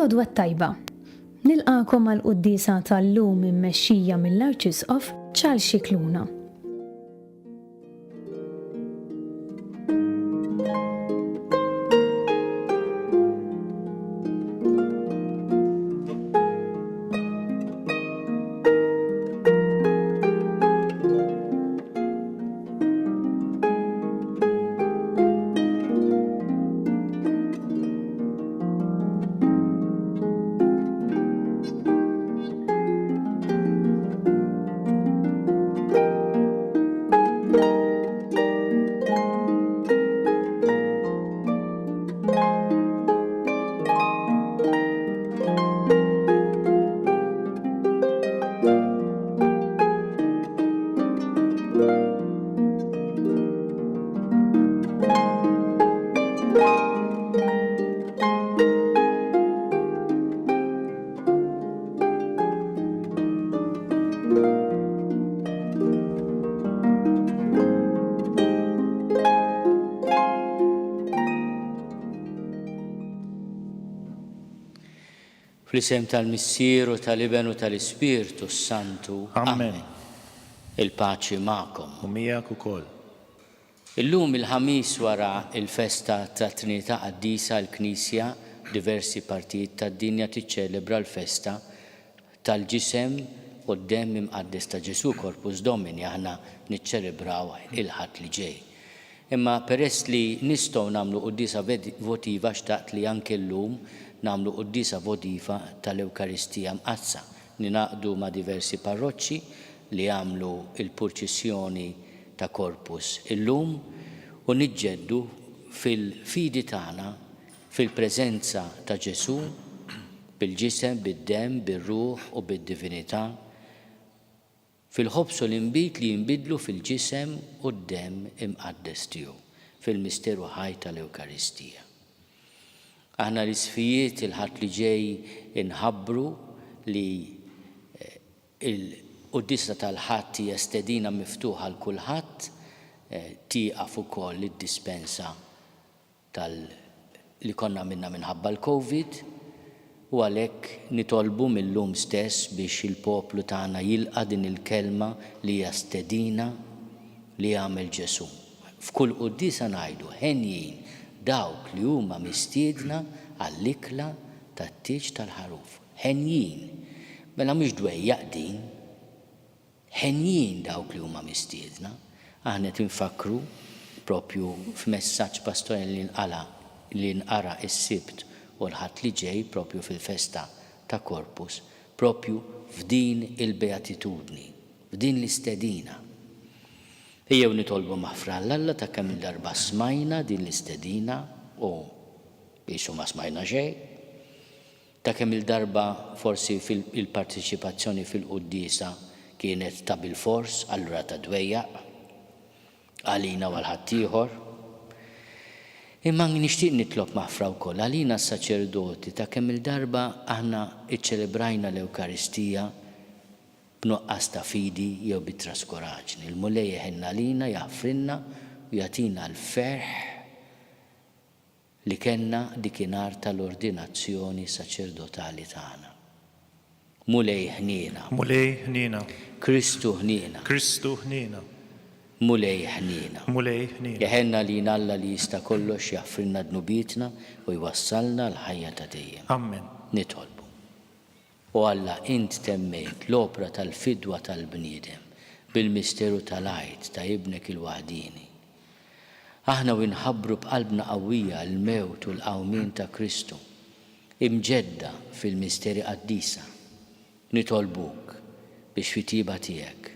L-għodwa t-tajba. Nilqagħkom għall-quddiesa tal-lum immexxija mill-Arċisqof Charles Scicluna. Fl-isem tal-Missier u tal-Iben u tal-Ispirtu s-Santu. Amen. Il-paċi magħkom. U miegħek ukoll. Illum il-Ħamis wara l-festa tat-Trinità Qaddisa l-Knisja f'diversi partijiet tad-dinja tiċċelebra l-festa tal-Ġisem u d-Demm Imqaddes ta' Ġesù, Corpus Domini, aħna niċċelebrawh il-Ħadd li ġej. Imma peress li nistgħu nagħmlu quddiesa votiva xtaqt li anke llum nagħmlu quddiesa votiva tal-Ewkaristija Mqaddsa. Ningħaqdu ma' diversi parroċċi li jagħmlu l-purċissjoni ta' Corpus illum u niġġeddu fil-fidi tagħna fil-preżenza ta' Ġesù bil-ġisem, bid-demm, bir-ruħ u bid-divinità, fil-ħobż u l-inbid li jinbidlu fil-ġisem u d-demm imqaddes tiegħu, fil-misteru ħaj tal-Ewkaristija. Aħna l-Isqfijiet il-Ħadd li ġej inħabbru li l-quddiesa tal-Ħadd hija stedina miftuħa għal kulħadd, tieqaf ukoll id-dispensa tal li konna għamilna minħabba l-Covid u għalhekk nitolbu mil-lum stess biex il-poplu tagħna jilqa' din il-kelma li hija stedina li għamel Ġesù. F'kull quddiesa ngħidu henjin dawk li huma mistiedna għall-ikla tat-tieġ tal-Ħaruf. Henjin! Mela mhux dwejjaq din. Henjin dawk li huma mistiedna. Aħna qed infakkru, propju f'messaġġ pastorali li nqala' li nqara s-Sibt u l-Ħadd li ġej, propju fil-festa ta' Corpus, propju f'din il-beatitudni, f'din l-istedina. Ejjew nitolbu maħfra 'l Alla ta' kemm-il darba smajna din l-istedina u qisu ma smajna xejn. Ta' kemm-il darba forsi il-parteċipazzjoni fil-quddiesa kienet ta' bilfors, allura ta' dwejjaq, għalina u għal ħaddieħor. Imma nixtieq nitlob maħfra wkoll għalina s-saċerdoti ta' kemm-il darba aħna ċċelebrajna l-Ewkaristija b'nuqqas ta' fidi jew bi traskuraġni. Il-Mulej iħenn għalina, jaħfrilna u jagħtina l-ferħ li kellna dikinhar tal-ordinazzjoni saċerdotali tagħna. Mulej ħniena. Mulej ħniena. Kristu ħniena. Kristu ħniena. Mulej ħniena. Mulej ħniena. Iħenn għalina Alla li jista' kollox jaħfrilna dnubietna u jwassalna għall-ħajja ta' dejjem. Ammen. Nitolbu. O Alla, int temmejt l-opra tal-fidwa tal-bniedem bil-misteru tal-Għid ta' Ibnek il-waħdieni. Aħna u nħabbru b'qalbna qawwija l-mewt u l-qawmien ta' Kristu, imġedda fil-misteri qaddisa, nitolbuk biex fit-tjieba tiegħek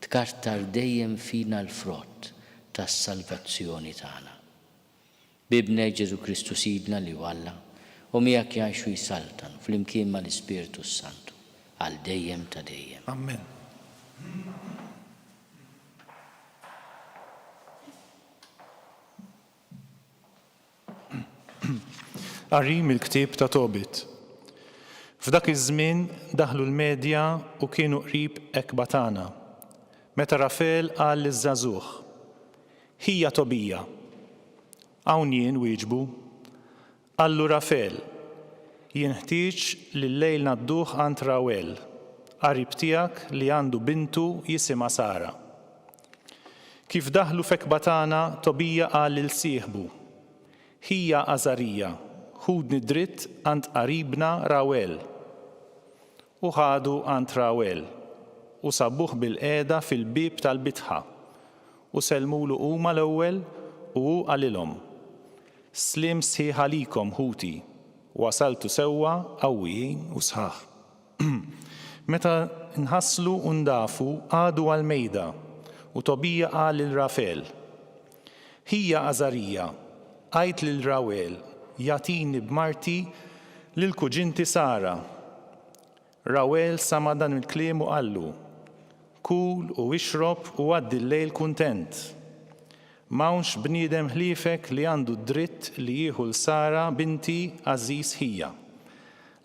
tkattar dejjem fina l-frott tas-salvazzjoni tagħna. B'Ibnek Ġesù Kristu Sidna li hu Alla, u miegħek jgħix u jsaltan flimkien mal-Ispirtu s-Santu, għal dejjem ta' dejjem. Ammen. Qari mill-ktieb ta' Tobit. F'dak iż-żmien daħlu l-Medja u kienu qrib Ekbatana, meta Rafel qal liż-żagħżugħ, Ħija Tobija. Hawn jien, wieġbu. Qallu Rafel. Jinħtieġ li llejl ngħadduh għand Ragħwel, qarib tiegħek li għandu bintu jisimha Sara. Kif daħlu f'Ekbatana, Tobija qal lil sieħbu, Ħija Għażarija, ħudni dritt għand qaribna Ragħwel. U ħadu għand Ragħwel, u sabuh bilqiegħda fil-bieb tal-bitħa, u sellmulu huma l-ewwel, u hu qalilhom, Sliem sħiħ għalikom, ħuti, wasaltu sewwa qawwijin u sħaħ. Meta nħaslu u ndafu, qagħdu għall-mejda, u Tobija qal lil Rafel, Ħija Għażarija, għid lil Ragħwel jagħtini b'marti lil kuġinti Sara. Ragħwel sama' dan il-kliem u qallu, Kul u ixrob u għaddi l-lejl kuntent. M'hawnx bniedem ħliefek li għandu d-dritt li jieħu 'l Sara binti għażiż ħija.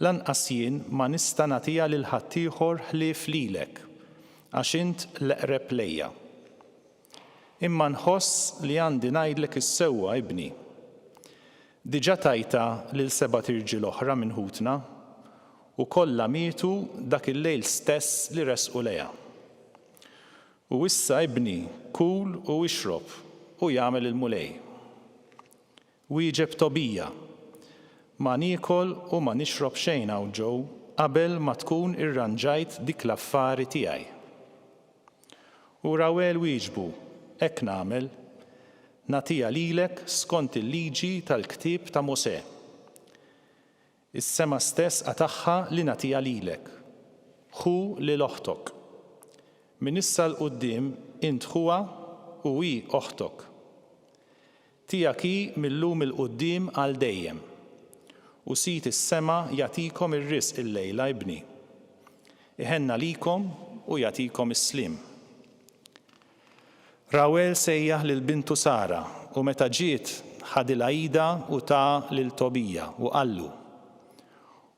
Lanqas jien ma nista' nagħtiha lil ħaddieħor ħlief lilek, għax int l-eqreb lejja. Imma nħoss li għandi ngħidlek is-sewwa, ibni. Diġà tajtha lil sebat irġiel oħra minn ħutna, u kollha mietu dak il-lejl stess li resqu lejha. U issa, ibni, kul u ixrob, u jagħmel il-Mulej. Wieġeb Tobija, Ma niekol u ma nixrob xejn hawn ġew qabel ma tkun irranġajt dik l-affari tiegħi. U Ragħwel wieġbu, Hekk nagħmel, nagħtiha lilek skont il-liġi tal-ktieb ta' Mosè. Is-sema stess qatagħha li nagħtiha lilek. Ħu lil oħtok. Minn issa 'l quddiem int ħuha u hi oħtok. Tiegħek hi mil-lum 'il quddiem għal dejjem. U Sid is-sema jagħtikom ir-riżq illejla, ibni. Iħenn għalikom u jagħtikom is-sliem. Ragħwel sejjaħ lil bintu Sara, u meta ġiet, ħadilha idha u ta lil Tobija, u qallu,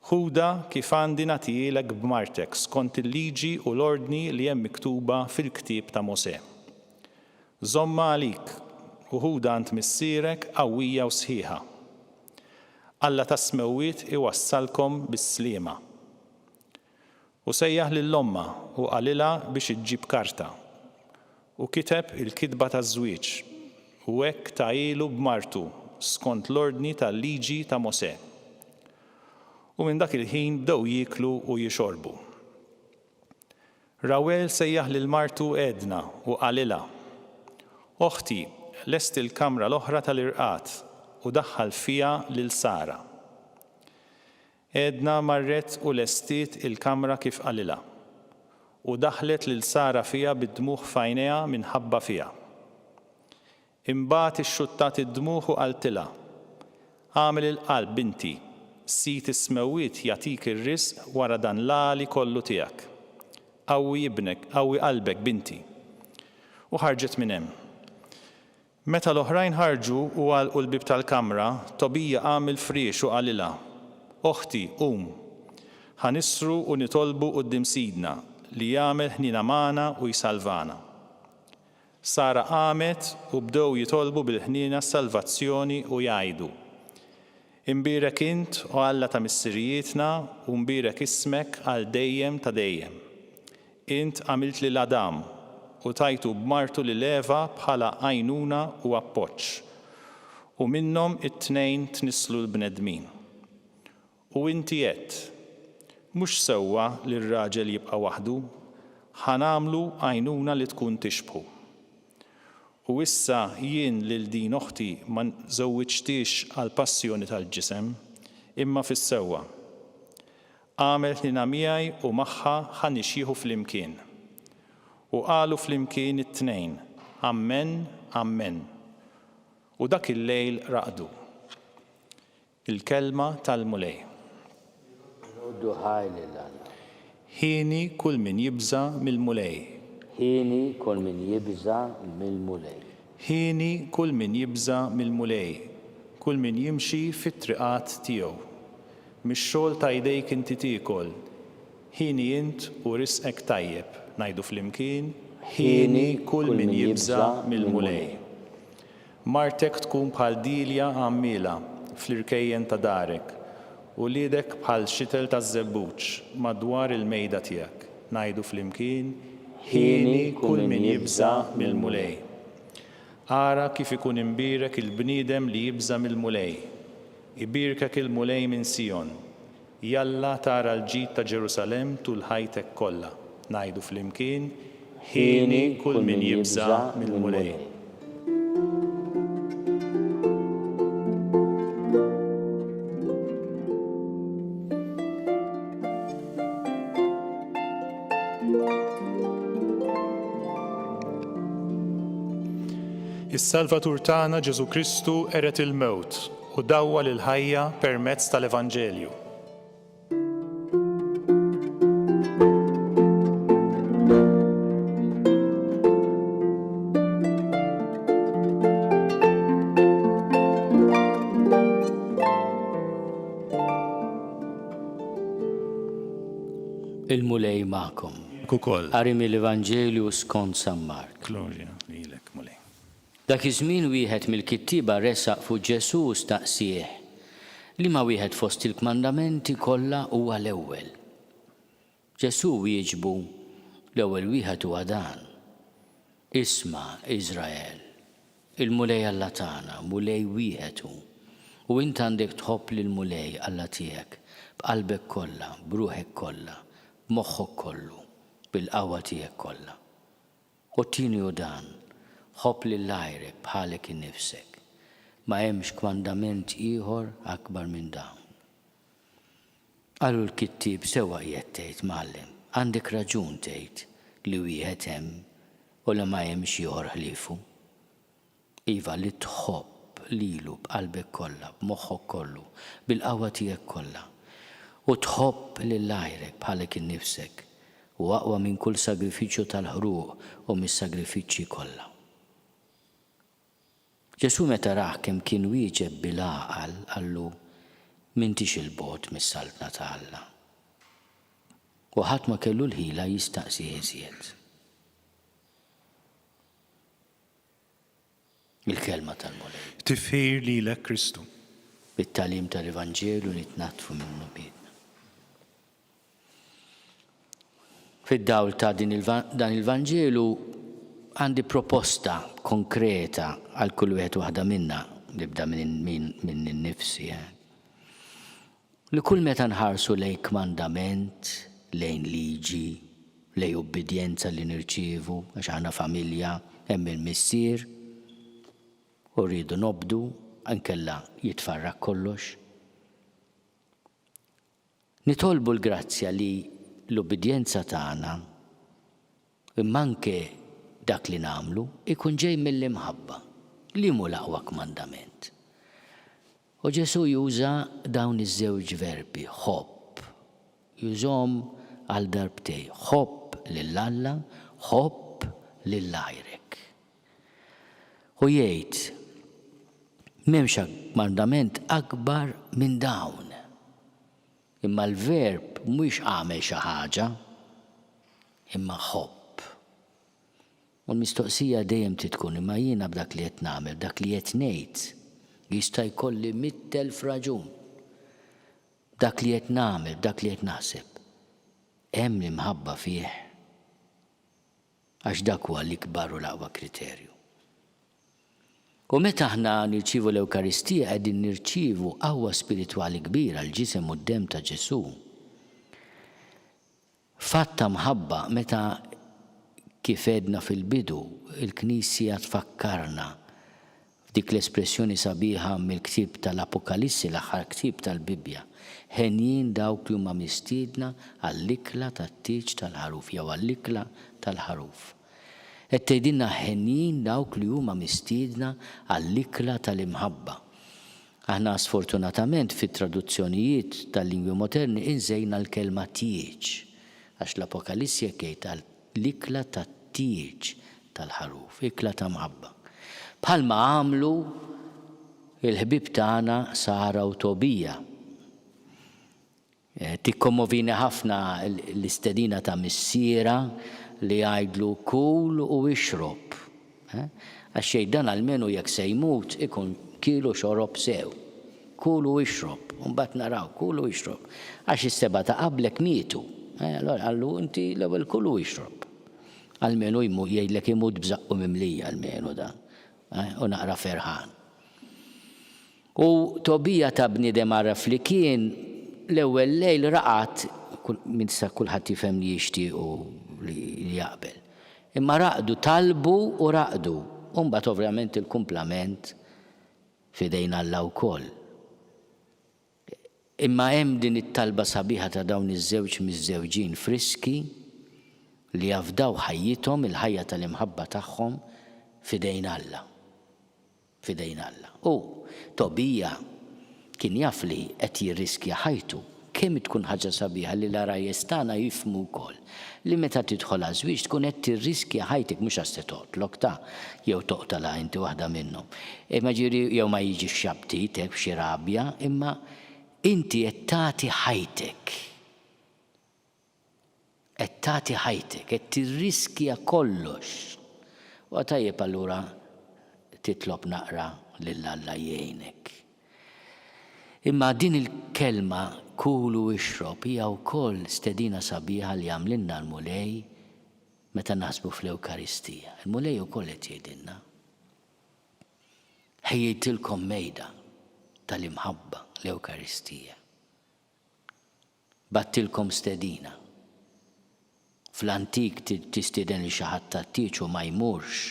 Ħudha kif għandi nagħtihielek b'martek skont il-liġi u l-ordni li hemm miktuba fil-ktieb ta' Mosè. Żommha għalik, u ħudha għand missierek qawwija u sħiħa. Alla tas-smewwiet iwassalkom bis-sliema. U sejjaħ lil ommha u qalilha biex iġġib karta. U kiteb il-kitba taż-żwieġ, u hekk tahielu b'martu skont l-ordni tal-liġi ta' Mosè. U minn dak il-ħin bdew jieklu u jixorbu. Ragħwel sejjaħ lil martu Edna u qalilha, Oħti, lesti l-kamra l-oħra tal-irqad u daħħal fiha lil Sara. Edna marret u lestiet il-kamra kif qalilha, u daħħlet lil Sara fiha bid-dmugħ f'għajnejha minħabba fiha. Imbagħad ixxuttat id-dmugħ u qaltilha, Agħmel il-qalb, binti, Sid is-smewwiet jagħtik ir-riżq wara dan l-għali kollu tiegħek. Qawwi ibnek, qawwi qalbek, binti. U ħarġet minn hemm. Meta l-oħrajn ħarġu u għalqu l-bieb tal-kamra, Tobija qam mill-friex u qalilha, Oħti, qum. Ħa nisru u nitolbu quddiem Sidna, li jagħmel ħniena magħna u jsalvana. Sara qamet u bdew jitolbu bil-ħniena s-salvazzjoni u jgħidu, Imbierek int, o Alla ta' missirijietna, u mbierek ismek għal dejjem ta' dejjem. Int għamilt lil Adam, u tajtu b'martu lil Eva bħala għajnuna u appoġġ, u minnhom it-tnejn tnisslu l-bnedmin. U inti għedt, Mhux sewwa li r-raġel jibqa' waħdu, ħa nagħmlu għajnuna li tkun tixbħu. U issa jien lil din oħti ma żewwiġthiex għall-passjoni tal-ġisem, imma fis-sewwa. Agħmel ħniena miegħi u magħha ħa nixjieħu flimkien. U qalu flimkien it-tnejn, Ammen, Ammen. U dak il-lejl raqdu. Il-Kelma tal-Mulej. Nroddu ħajr lil Alla. Hieni kull min jibża' mill-Mulej. Hieni kull min jibża' mill-Mulej. Hieni kull min jibża' mill-Mulej, kull min jimxi fit-triqat tiegħu. Mix-xogħol ta' jdejk inti tiekol, hieni int u risqek tajjeb. Ngħidu flimkien, Hieni kull min jibża' mill-Mulej. Martek tkun bħal dielja għammiela fl-irkejjen ta' darek. Uliedek bħal xitel taż-żebbuġ madwar il-mejda tiegħek. Ngħidu flimkien, Hieni kull min jibża' mill-Mulej. Ara kif ikun imbierek il-bniedem li jibża' mill-Mulej. Ibierkek il-Mulej minn Sijon. Jalla tara l-ġid ta' Ġerusalemm tul ħajtek kollha. Ngħidu flimkien, Hieni kull min jibża' mill-Mulej. Is-Salvatur tagħna Ġesù Kristu qered il-mewt u dawwal il-ħajja permezz tal-Evanġelju. Il-Mulej magħkom. Ukoll. Qari mill-Evanġelju skont San Mark. Glorja lilek, Mulej. Dak iż-żmien wieħed mill-kittieba resaq fuq Ġesù u staqsieh, Liema wieħed fost il-kmandamenti kollha huwa l-ewwel? Ġesù wieġbu, L-ewwel wieħed huwa dan, 'Isma', Iżrael, il-Mulej Alla tagħna, Mulej wieħed hu. U int għandek tħobb lill-Mulej Alla tiegħek b'qalbek kollha, b'ruħek kollha, b'moħħok kollu, bil-qawwa tiegħek kollha. U t-tieni hu dan, Ħobb lil għajrek bħalek innifsek. Ma hemmx kmandament ieħor akbar minn dawn. Qallu l-kittieb, Sewwa qiegħed tgħid, Mgħallem, għandek raġun tgħid li wieħed hemm u li ma hemmx ieħor ħliefu. Iva, li tħobb lilu b'qalbek kollha, b'moħħok kollu, bil-qawwa tiegħek kollha, u tħobb lil għajrek bħalek innifsek, hu aqwa minn kull sagrifiċċju tal-ħruq u mis-sagrifiċċji kollha. Ġesù meta rah kemm kien wieġeb bil-għaqal, qallu, M'intix 'il bogħod mis-Saltna ta' Alla. U ħadd ma kellu l-ħila jistaqsih iżjed. Il-Kelma tal-Mulej. Tifħir lilek Kristu. Bit-tagħlim tal-Evanġelju nitnaddfu minn dnubietna. Fid-dawl ta' din dan il-Vanġelu għandi proposta konkreta għal kull wieħed u waħda minna, nibda minn minni nnifsi, eh. Li kull meta nħarsu lejn kmandament, lejn liġi, lejn ubbidjenza li nirċievu, għax aħna familja, hemm il-Missier, u rridu nobdu, inkella jitfarrak kollox. Nitolbu l-grazzja li l-ubbidjenza tagħna, imma anke dak li nagħmlu, ikun ġej mill-imħabba, li mhu l-aqwa kmandament. U Ġesù juża dawn iż-żewġ verbi, ħobb. Jużahom għal darbtejn, ħobb lil Alla, ħobb lil għajrek. U jgħid, M'hemmx kmandament akbar minn dawn. Imma l-verb mhuwiex agħmel xi ħaġa, imma ħobb. U l-mistoqsija dejjem trid tkun, imma jiena b'dak li qed nagħmel, b'dak li qed ngħid, jista' jkolli 100,000 raġun, b'dak li qed nagħmel, b'dak li qed naħseb, hemm l-imħabba fih? Għax dak huwa l-ikbar u l-aqwa kriterju. U meta aħna nirċievu l-Ewkaristija qegħdin nirċievu qawwa spiritwali kbira, l-ġisem u d-demm ta' Ġesù. F'att ta' mħabba meta, kif għedna fil-bidu, il-Knisja tfakkarna f'dik l-espressjoni sabiħa mill-ktieb tal-Apokalissi, l-aħħar ktieb tal-Bibbja, Henjin dawk li huma mistiedna għall-ikla tat-tieġ tal-Ħaruf jew għall-ikla tal-Ħaruf. Qed tgħidilna henjin dawk li huma mistiedna għall-ikla tal-imħabba. Aħna sfortunatament fit-traduzzjonijiet tal-lingwi moderni inżejna l-kelma tieġ, għax l-Apokalissi hekk jgħid għal l-ikla tat-tieġ tal-Ħaruf, ikla ta' mħabba. Bħalma għamlu l-ħbieb tagħna Sara u Tobija. Tikkommovini ħafna l-istedina ta' missierha li jgħidlu kul u ixrob. Għax jgħid dan almenu jekk se jmut ikun kiel u xorob sew. Kul u ixrob, u mbagħad naraw, kul u ixrob. Għax is-sebgħa ta' qablek mietu. Allura qallu inti l-ewwel kul u ixrob. Almenu jgħidlek imut b'żaqqu mimlija almenu da. U naqra ferħan. U Tobija ta' bniedem għaref li kien, l-ewwel lejl raqad, minn issa kulħadd jifhem li jixtieq u li jaqbel. Imma raqdu, talbu u raqdu. U mbagħad ovvjament il-kumplament f'idejn Alla wkoll. Imma hemm din it-talba sabiħa ta' dawn iż-żewġ miżżewġin friski li jafdaw ħajjithom, il-ħajja tal-imħabba tagħhom, f'idejn Alla. F'idejn Alla. U Tobija kien jaf li qed jirriskja ħajtu. Kemm tkun ħaġa sabiħa li l-għarajjes tagħna jifhmu wkoll li meta tidħol għaż-żwieġ tkun qed tirriskja ħajtek mhux għax se toqtlok ta' jew toqtolha inti waħda minnhom. Imma ġieli jew ma jiġikx aptit hekk b'xi rabja imma inti qed tagħti ħajtek. Qed tagħti ħajtek, qed tirriskja kollox. Huwa tajjeb allura titlob naqra lil Alla jgħinek. Imma din il-kelma kul u ixrob hija wkoll stedina sabiħa li jagħmlilna l-Mulej meta naħsbu fl-Ewkaristija. Il-Mulej ukoll qed jgħidilna, Ħejjejtilkom mejda tal-imħabba, l-Ewkaristija. Bgħattilkom stedina. Fl-antik tistieden lil xi ħadd għat-tieġ u ma jmurx.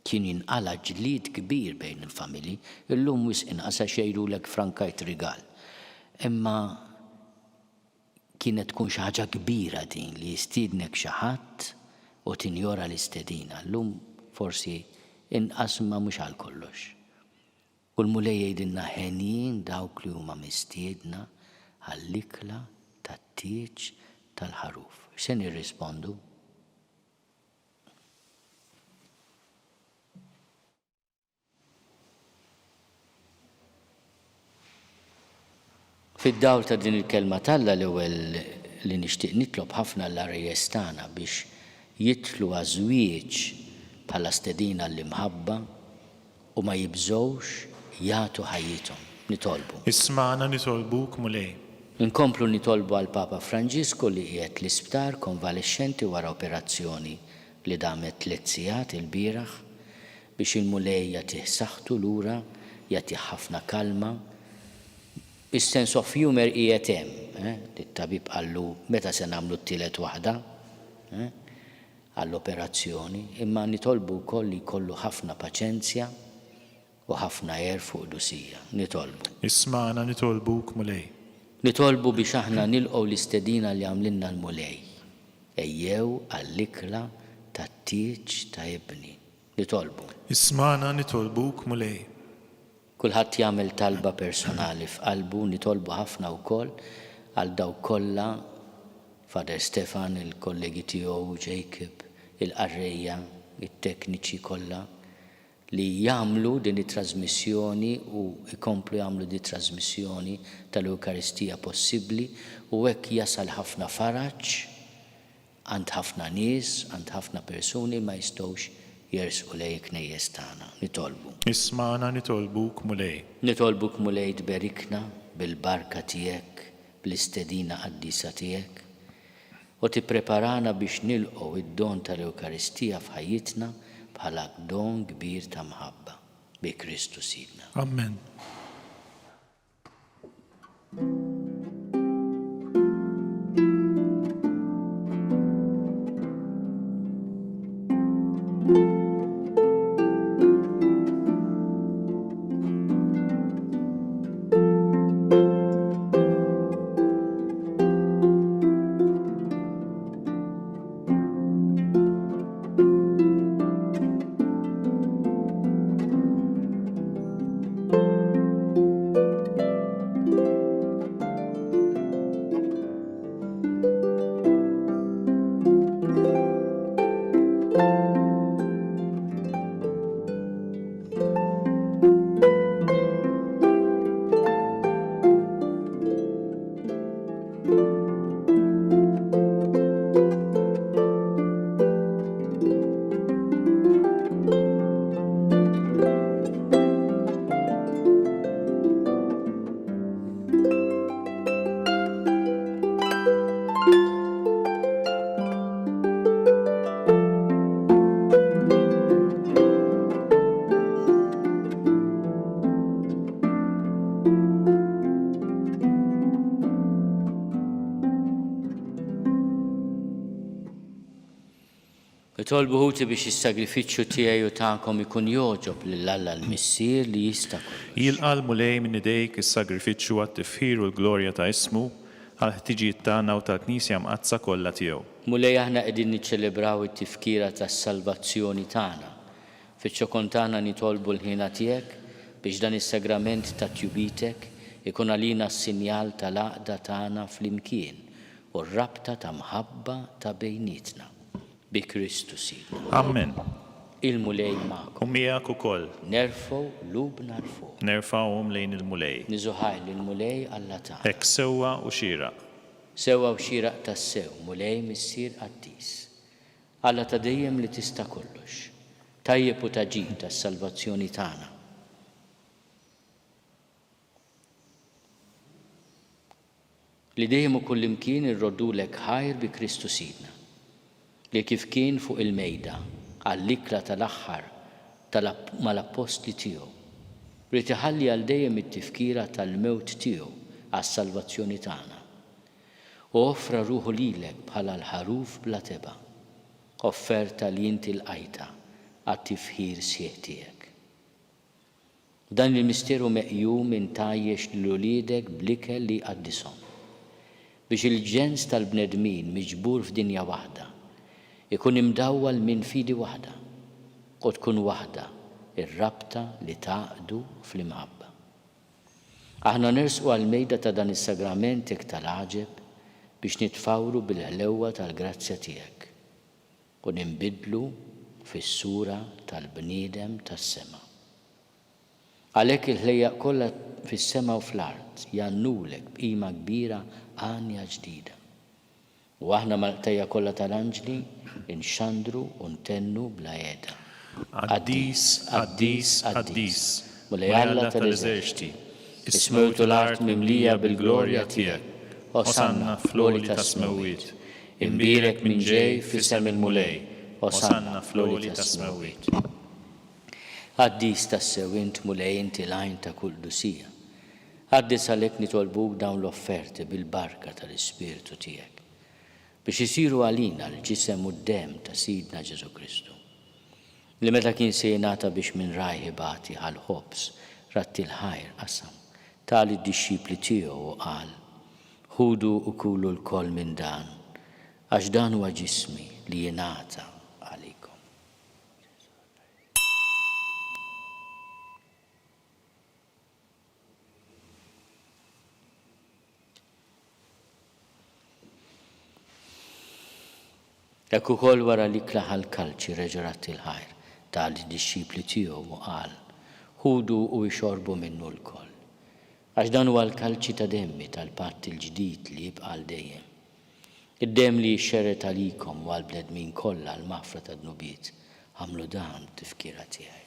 Kien jinqala' ġlied kbir bejn il-familji. Illum wisq inqas għax jgħidulek frankajt rigal. Imma kienet tkun xi ħaġa kbira din li jistiednek xi ħadd u tinjora l-istedina. Illum forsi inqas imma mhux għal kollox. U l-Mulej jgħidilna henjin dawk li huma mistiedna għall-ikla tat-tieġ tal-Ħaruf. X'se nirrispondu? Fid-dawl ta' din il-Kelma t'Alla l-ewwel li nixtieq nitlob ħafna għall-għarajjes tagħna biex jidħlu għaż-żwieġ bħala stedina għall-imħabba u ma jibżgħux jagħtu ħajjithom. Nitolbu. Ismagħna nitolbuk, Mulej. Inkomplu nitolbu għall-Papa Franġisku li qiegħed l-isptar konvalexxenti wara operazzjoni li damet tliet sigħat ilbieraħ, biex il-Mulej jagħtih saħħtu lura, jagħtih ħafna kalma. Is-sense of humour qiegħed hemm, eh, it-tabib qallu meta se nagħmlu t-tielet waħda, eh? għall-operazzjoni, imma nitolbu wkoll li jkollu ħafna paċenzja u ħafna għerf u qdusija. Nitolbu. Ismagħna nitolbuk, Mulej. Nitolbu biex aħna nilqgħu l-istedina li għamlilna l-Mulej, Ejjew għall-ikla tat-tieġ ta' Ibni. Nitolbu. Ismagħna nitolbuk, Mulej. Kulħadd jagħmel talba personali f'qalbu, nitolbu ħafna wkoll għal dawk kollha, Father Stefan, il-kollegi tiegħu, Jacob, il-qarrejja, it-tekniċi kollha li jagħmlu din it-trasmissjoni u jkomplu jagħmlu di trasmissjoni tal-Ewkaristija possibbli u hekk jasal ħafna faraġ Għand ħafna nies, għand ħafna persuni ma jistgħux jersqu lejn il-knejjes tagħna. Nitolbu. Ismagħna nitolbuk, Mulej. Nitolbuk, Mulej, tberikna bil-barka tiegħek, bl-istedina qaddisa tiegħek, u tippreparana biex nilqgħu d-don tal-Ewkaristija f'ħajjitna bħala don kbir ta' mħabba. Bi Kristu Sidna. Ammen. Itolbu ħuti biex is-sagrifiċċju tiegħi u tagħkom ikun jogħġob lil Alla l-Missier li jista' kollox. Jilqa' l-Mulej minn idejk is-sagrifiċċju għat-tifħir u l-glorja ta' ismu, għall-ħtiġijiet tagħna u tal-Knisja Mqaddsa kollha tiegħu. Mulej aħna qegħdin niċċelebraw it-tifkira tas-salvazzjoni tagħna. Fiċ-ċokon tagħna nitolbu l-ħniena tiegħek biex dan is-sagrament ta' tjubitek ikun għalina s-sinjal tal-għaqda tagħna flimkien u r-rabta ta' mħabba ta' bejnietna. Bi Kristu Sidna. Ammen. Il-Mulej magħkom. U miegħek ukoll. Nerfgħu qlubna 'l fuq. Nerfgħuhom lejn il-Mulej. Niżu ħajr lill-Mulej Alla tagħna. Hekk sewwa u xieraq. Sewwa u xieraq tassew, Mulej Missier qaddis. Alla ta' dejjem li tista' kollox. Tajjeb u ta' ġid għas-salvazzjoni tagħna. Li dejjem u kullimkien irroddulek ħajr bi Kristu Sidna, li kif kien fuq il-mejda għall-ikla tal-aħħar tal mal-appostli tiegħu, ried iħalli għal dejjem it-tifkira tal-mewt tiegħu għas-salvazzjoni tagħna, u offra ruħu lilek bħala l-ħaruf bla tebgħa, offerta li inti lqajtha għat-tifħir sħiħ tiegħek. F'dan il-misteru meqjum int għajjex lil uliedek bl-ikel li jqaddishom, biex il-ġens tal-bnedmin miġbur f'dinja waħda, ikun imdawwal minn fidi waħda, u tkun waħda r-rabta li tgħaqqdu fl-imħabba. Aħna nersqu għall-mejda ta' dan is-sagrament hekk tal-għaġeb biex nitfawru bil-ħlewwa tal-grazzja tiegħek. U ninbidlu fis-sura tal-bniedem tas-sema. Għalhekk il-ħlejjaq kollha fis-sema u fl-art jgħannulek b'qima kbira għanja ġdida. U aħna mal-qtajja kollha tal-anġli nxandru u ntennu bla heda. Qaddis, qaddis, qaddis, Mulej Alla tal-eżerċti, is-smewwiet u l-art mimlija bil-glorja tiegħek. Osanna fl-għoli tas-smewwiet. Imbierek min ġej f'isem il-Mulej, Osanna fl-għoli tas-smewwiet. Qaddis tassew int, Mulej, inti l-għajn ta' kull qdusija. Qaddis għalhekk nitolbuk dawn l-offerti bil-barka tal-Ispirtu tiegħek, biex isiru għalina l-ġisem u d-demm ta' Sidna Ġesù Kristu, li meta kien se jingħata biex minn rajh ibati ħa l-ħobż, radd il-ħajr, qasam, ta lid-dixxipli tiegħu u qal, Ħudu u kulu lkoll minn dan, għax dan huwa ġismi li jingħata għalikom. Hekk ukoll wara l-ikla ħa l-kalċi reġa' radd il-ħajr, ta lid-dixxipli tiegħu u qal, Ħudu u ixorbu minnu lkoll. Għax dan huwa l-kalċi ta' demmi tal-patt il-ġdid li jibqa' għal dejjem. Id-demm li jixxerred għalikom u għall-bnedmin kollha għall-maħfra tad-dnubiet, agħmlu dan b'tifkira tiegħi.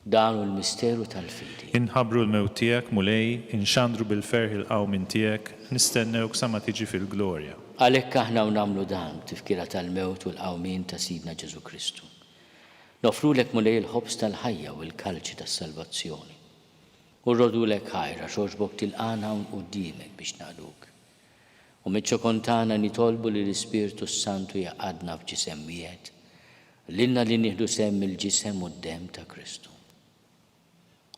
Dan hu l-misteru tal-fidi. Inħabbru l-mewt tiegħek, Mulej, inxandru bil-ferħ il-qawmien tiegħek, nistennewk sa ma tiġi fil-glorja. Għalhekk aħna u nagħmlu dan b'tifkira tal-mewt u l-qawmien ta' Sidna Ġesù Kristu. Noffrulek, Mulej, il-ħobż tal-ħajja u l-kalċi tas-salvazzjoni. U rrodulek ħajr għax għoġbok tilqagħna hawn quddiemek biex naqduk. U miċ-ċokon tagħna nitolbu li l-Ispirtu s-Santu jgħaqqadna f'ġisem wieħed, Lilna li nieħdu sehem mill-Ġisem u d-Demm ta' Kristu.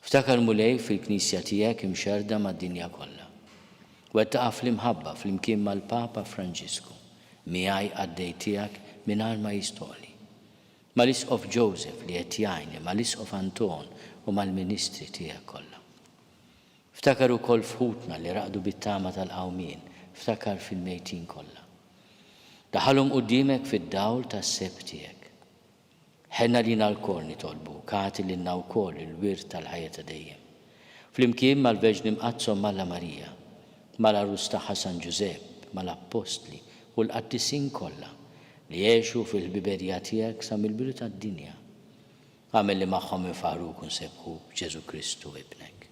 Ftakar, Mulej, fil-Knisja tiegħek imxerrda mad-dinja kollha. Wettaqha fl-imħabba flimkien mal-Papa Franġisku, miegħi qaddej tiegħek mingħajr ma jistoqli. Mal-Isqof Joseph li qed jgħinni, mal-Isqof Anton u mal-ministri tiegħek kollha. Ftakar ukoll f'ħutna li raqdu bit-tama tal-qawmien, ftakar fil-mejtin kollha. Daħħalhom quddiemek fid-dawl tas-sebħ tiegħek. Ħenn għalina lkoll, nitolbuk, agħti lilna wkoll il-wirt tal-ħajja ta' dejjem. Flimkien mal-Verġni Mqaddsa Omm Alla Marija, mal-Għarus tagħha San Ġużepp, mal-Appostli u l-qaddisin kollha li għexu fil-ħbiberija tiegħek sa mill-bidu tad-dinja, agħmel li magħhom infaħħruk u nsebbħuk b'Ġesù Kristu Ibnek.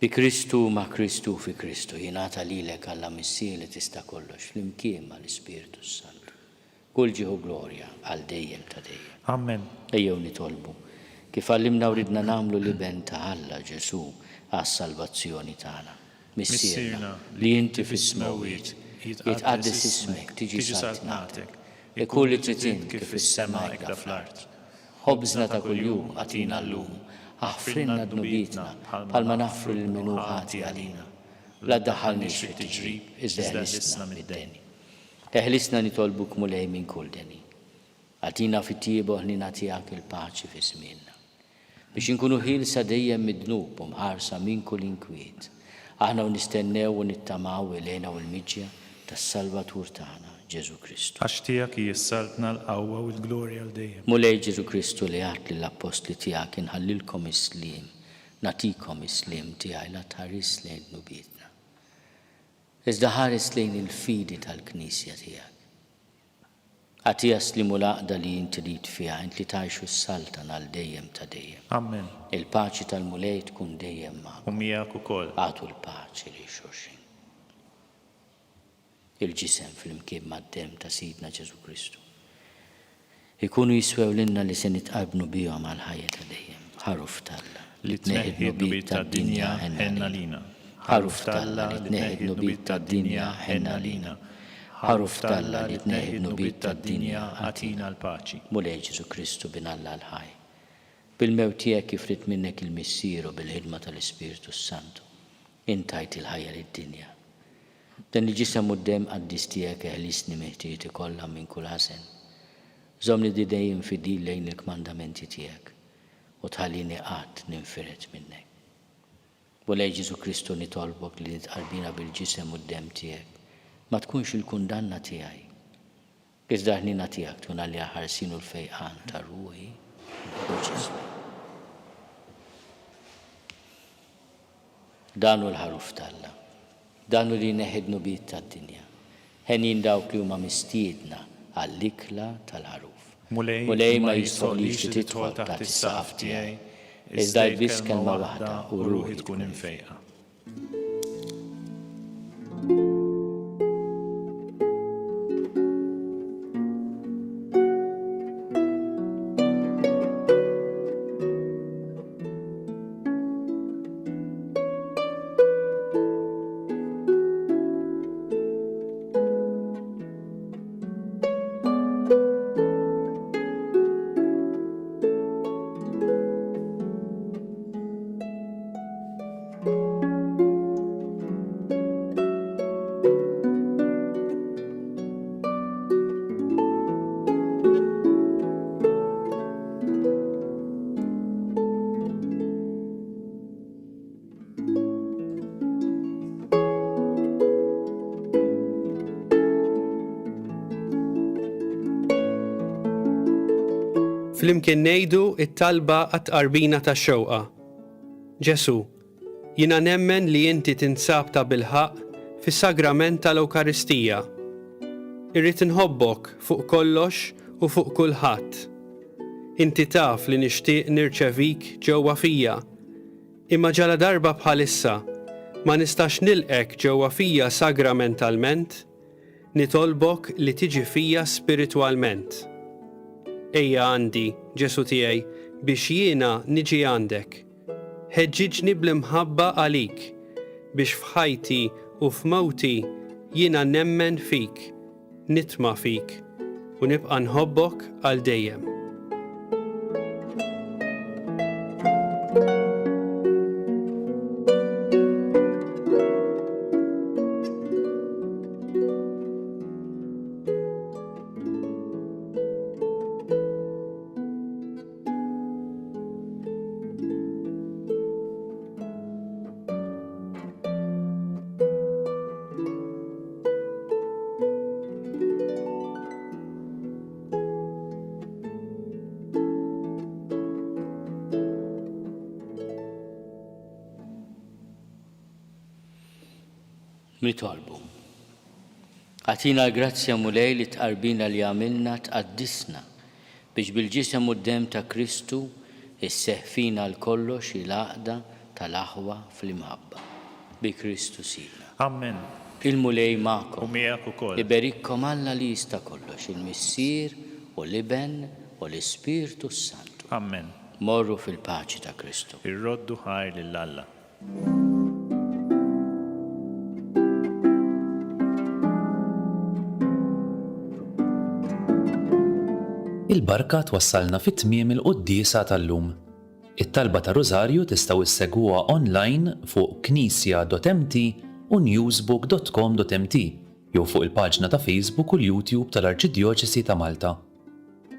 Bi Kristu, ma' Kristu u fi Kristu, jingħata lilek Alla Missier li tista' kollox, flimkien ma' l-Ispirtu s-Santu, kull ġieħ u glorja għal dejjem ta' dejjem. Ammen. Ejjew nitolbu. Kif għallimna u ridna nagħmlu l-Iben ta' Alla, Ġesù, għas-salvazzjoni tagħna. Missierna, li inti fis-smewwiet, jitqaddes ismek, tiġi saltnatek, ikun li trid int kif fis-sema hekda fl-art. Ħobżna ta' kuljum agħtina llum, aħfrilna dnubietna bħalma naħfru lil min hu ħati għalina. La ddaħħalniex fit-tiġrib, iżda eħlisna mid-deni. Eħlisna nitolbuk Mulej minn kull deni. Agħtina fit-tjieba u ħniena tiegħek il-paċi fi żmienna. Biex inkunu ħielsa dejjem mid-dnub u mħarsa minn kull inkwiet, aħna u nistennew u nittamaw il-hena u l-miġja tas-Salvatur tagħna, Ġesù Kristu. Għax tiegħek hi s-saltna, l-qawwa u l-glorja għal dejjem. Mulej Ġesù Kristu li għedt lill-appostli tiegħek inħallilkom is-sliem, nagħtikom is-sliem tiegħi la tħarisx lejn dnubietna, iżda ħares lejn il-fidi tal-Knisja tiegħek. Agħtiha s-sliem u l-għaqda li int trid fiha, int li tgħix u ssaltan għal dejjem ta' dejjem. Amen. Il-paċi tal-Mulej tkun dejjem magħkom. U miegħek ukoll. Agħtu l-paċi lil xulxin. Il-ġisem flimkien mad-demm ta' Sidna Ġesù Kristu jkunu jiswew lilna li se nitqarbnu bihom għall-ħajja ta' dejjem. Ħaruf t'Alla, li tneħħi d-dnubiet tad-dinja, ħenn għalina. Ħaruf t'Alla, li tneħħi d-dnubiet tad-dinja, ħenn għalina. Ħaruf t'Alla, li tneħħi d-dnubiet tad-dinja, agħtina l-paċi. Mulej Ġesù Kristu, Bin Alla l-ħaj, bil-mewt tiegħek kif ried minnek il-Missier u bil-ħidma tal-Ispirtu s-Santu, int tajt il-ħajja lid-dinja. B'dan il-Ġisem u d-Demm qaddis tiegħek eħlisni minn ħtijieti kollha u minn kull ħażen. Żommni dejjem fidil lejn il-kmandamenti tiegħek u tħallini qatt ninfired minnek. Mulej Ġesù Kristu nitolbok li nitqarbina bil-Ġisem u d-Demm tiegħek ma tkunx il-kundanna tiegħi, iżda l-ħniena tiegħek tkun għalija l-ħarsien u l-fejqan ta' ruħi u ġismi. Dan hu l-Ħaruf t'Alla. Dan hu li jneħħi d-dnubiet tad-dinja. Henjin dawk li huma mistiedna għall-ikla tal-Ħaruf. Mulej, ma jistħoqqlix li tidħol taħt is-saqaf tiegħi, iżda għid biss kelma waħda u ruħi tkun imfejqa. Flimkien ngħidu t-talba għat-tqarbina tax-xewqa. Ġesù, jiena nemmen li inti tinsab tabilħaqq fis-sagrament tal-Ewkaristija. Irrid inħobbok fuq kollox u fuq kulħadd. Inti taf li nixtieq nirċevik ġewwa fija, imma ġaladarba bħalissa ma nistax nilqgħek ġewwa fija sagramentalment, nitolbok li tiġi fija spiritwalment. Ejja għandi, Ġesù tiegħi, biex jiena niġi għandek. Ħeġġiġni bl-imħabba għalik, biex f'ħajti u f'mewti jiena nemmen fik, nitma' fik, u nibqa' nħobbok għal dejjem. Nitolbu. Agħtina l-grazzja Mulej li t-tqarbina li għamilna tqaddisna biex bil-Ġisem u d-Demm ta' Kristu sseħħ fina għal kollox il-għaqda tal-aħwa fl-imħabba. Bi Kristu Sidna. Ammen. Il-Mulej magħkom. U miegħek ukoll. Iberikkom Alla li jista' kollox, il-Missier u l-Iben u l-Ispirtu s-Santu. Ammen. Morru fil-paċi ta' Kristu. Irroddu ħajr lil Alla. Il-barka twassalna fi tmiem il-quddiesa tal-lum. It-talba ta' Rużarju tistgħu issegwuha online fuq knisja.mt u newsbook.com.mt jew fuq il-paġna ta' Facebook u l-YouTube tal-Arċidjoċesi ta' Malta.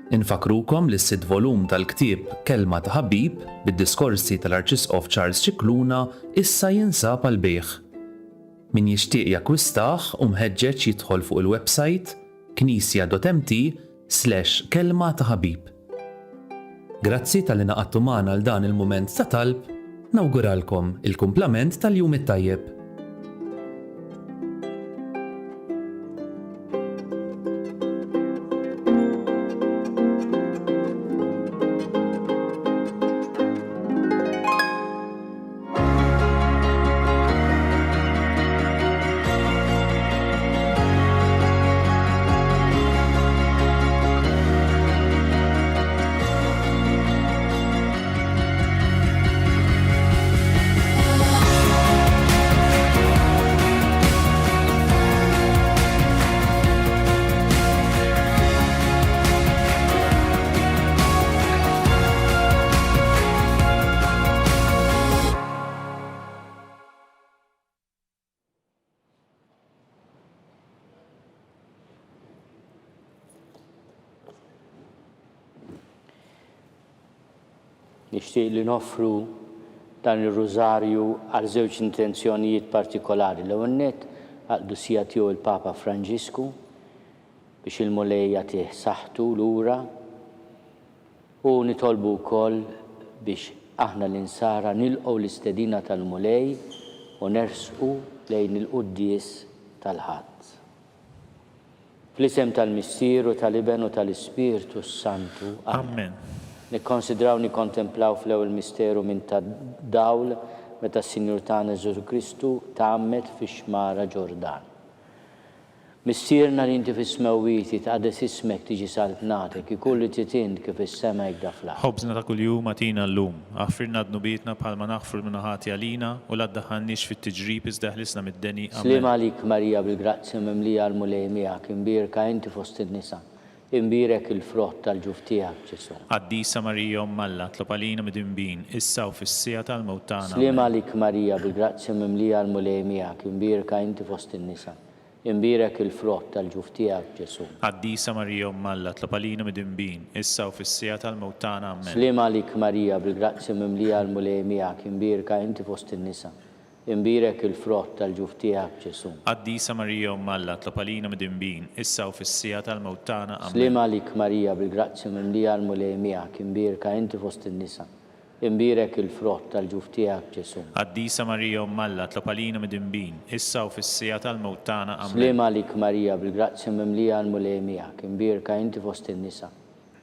Infakkrukom li s-sitt volum tal-ktieb Kelma ta' Ħabib bid-diskorsi tal-Arċisqof Charles Scicluna issa jinsab għall-bejgħ. Min jixtieq jakkwistah hu mħeġġeġ jidħol fuq il-websajt knisja.mt slash kelma ta' ħabib. Grazzi talli ngħaqadtu magħna għal dan il-mument ta' talb, nawguralkom il-kumplament tal-jum it-tajjeb. Nixtieq li noffru dan ir-Rużarju għal żewġ intenzjonijiet partikolari. L-ewwel nett għall-Qdusija Tiegħu il-Papa Franġisku biex il-Mulej jagħtih saħħtu lura u nitolbu wkoll biex aħna l-Insara nilqgħu l-istedina tal-Mulej u nersqu lejn il-quddies tal-Ħadd. Fl-isem tal-Missier u tal-Iben u tal-Ispirtu s-Santu. Amen. Nikkonsidraw nikkontemplaw fl-ewwel misteru minn ta' dawl meta s-Sinjur tagħna Ġesù Kristu tgħammed fix-xmara Ġordan. Missierna li inti fis-smewwiet, jitqaddes ismek, tiġi saltnatek, ikun li trid int kif fis-sema hekk da fl-art. Ħobżna ta' kuljum agħtina llum. Aħfrilna dnubietna bħalma naħfru 'l min hu ħati għalina, u la ddaħħalniex fit-tiġrib iżda eħlisna mid-deni. Amen. Sliem għalik Marija bil-grazzja mimlija l-Mulej miegħek, imbierka inti fost in-nisa, imbierek il-frott tal-ġuf tiegħek Ġesù. Qaddisa Marija Omm Alla, tlob għalina midinbin, issa u fis-siegħa tal-mewt tagħna. Sliem Amen. għalik Marija bil-grazzja mimlija l-Mulej miegħek, imbierka inti fost in-nisa, Imbierek il-frott tal-ġuf tiegħek, Ġesù. Qaddisa Marija Omm Alla, tlob għalina midinbin, issa u fis-siegħa tal-mewt tagħna. Ammen. Sliem għalik Marija, bil-grazzja mimlija l-Mulej miegħek, imbierka inti fost in-nisa, imbierek il-frott tal-ġuf tiegħek, Ġesù. Qaddisa Marija Omm Alla, tlob għalina midinbin, issa u fis-siegħa tal-mewt tagħna. Ammen. Sliem għalik Marija, bil-grazzja mimlija l-Mulej miegħek, imbierka inti fost in-nisa, Imbierek il-frott tal-ġuf tiegħek, Ġesù. Qaddisa Marija Omm Alla, tlob għalina midinbin, issa u fis-siegħa tal-mewt tagħna. Ammen. Sliem għalik Marija, bil-grazzja mimlija l-Mulej miegħek, imbierka inti fost in-nisa,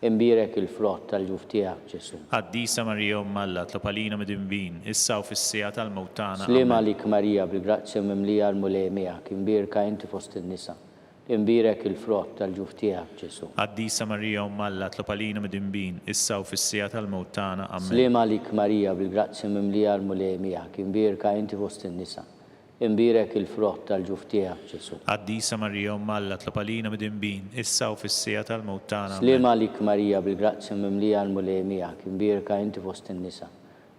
imbierek il-frott tal-ġuf tiegħek, Ġesù. Qaddisa Marija Omm Alla, tlob għalina midinbin, issa u fis-siegħa tal-mewt tagħna. Sliem Ammen. għalik Marija, bil-grazzja mimlija l-Mulej miegħek, imbierka inti fost in-nisa, Imbierek il-frott tal-ġuf tiegħek, Ġesù. Qaddisa Marija Omm Alla, tlob għalina midinbin, issa u fis-siegħa tal-mewt tagħna. Ammen. Sliem għalik Marija, bil-grazzja mimlija l-Mulej miegħek, imbierka inti fost in-nisa, imbierek il-frott tal-ġuf tiegħek, Ġesù. Qaddisa Marija Omm Alla, tlob għalina midinbin, issa u fis-siegħa tal-mewt tagħna. Sliem Ammen. għalik Marija, bil-grazzja mimlija l-Mulej miegħek, imbierka inti fost in-nisa,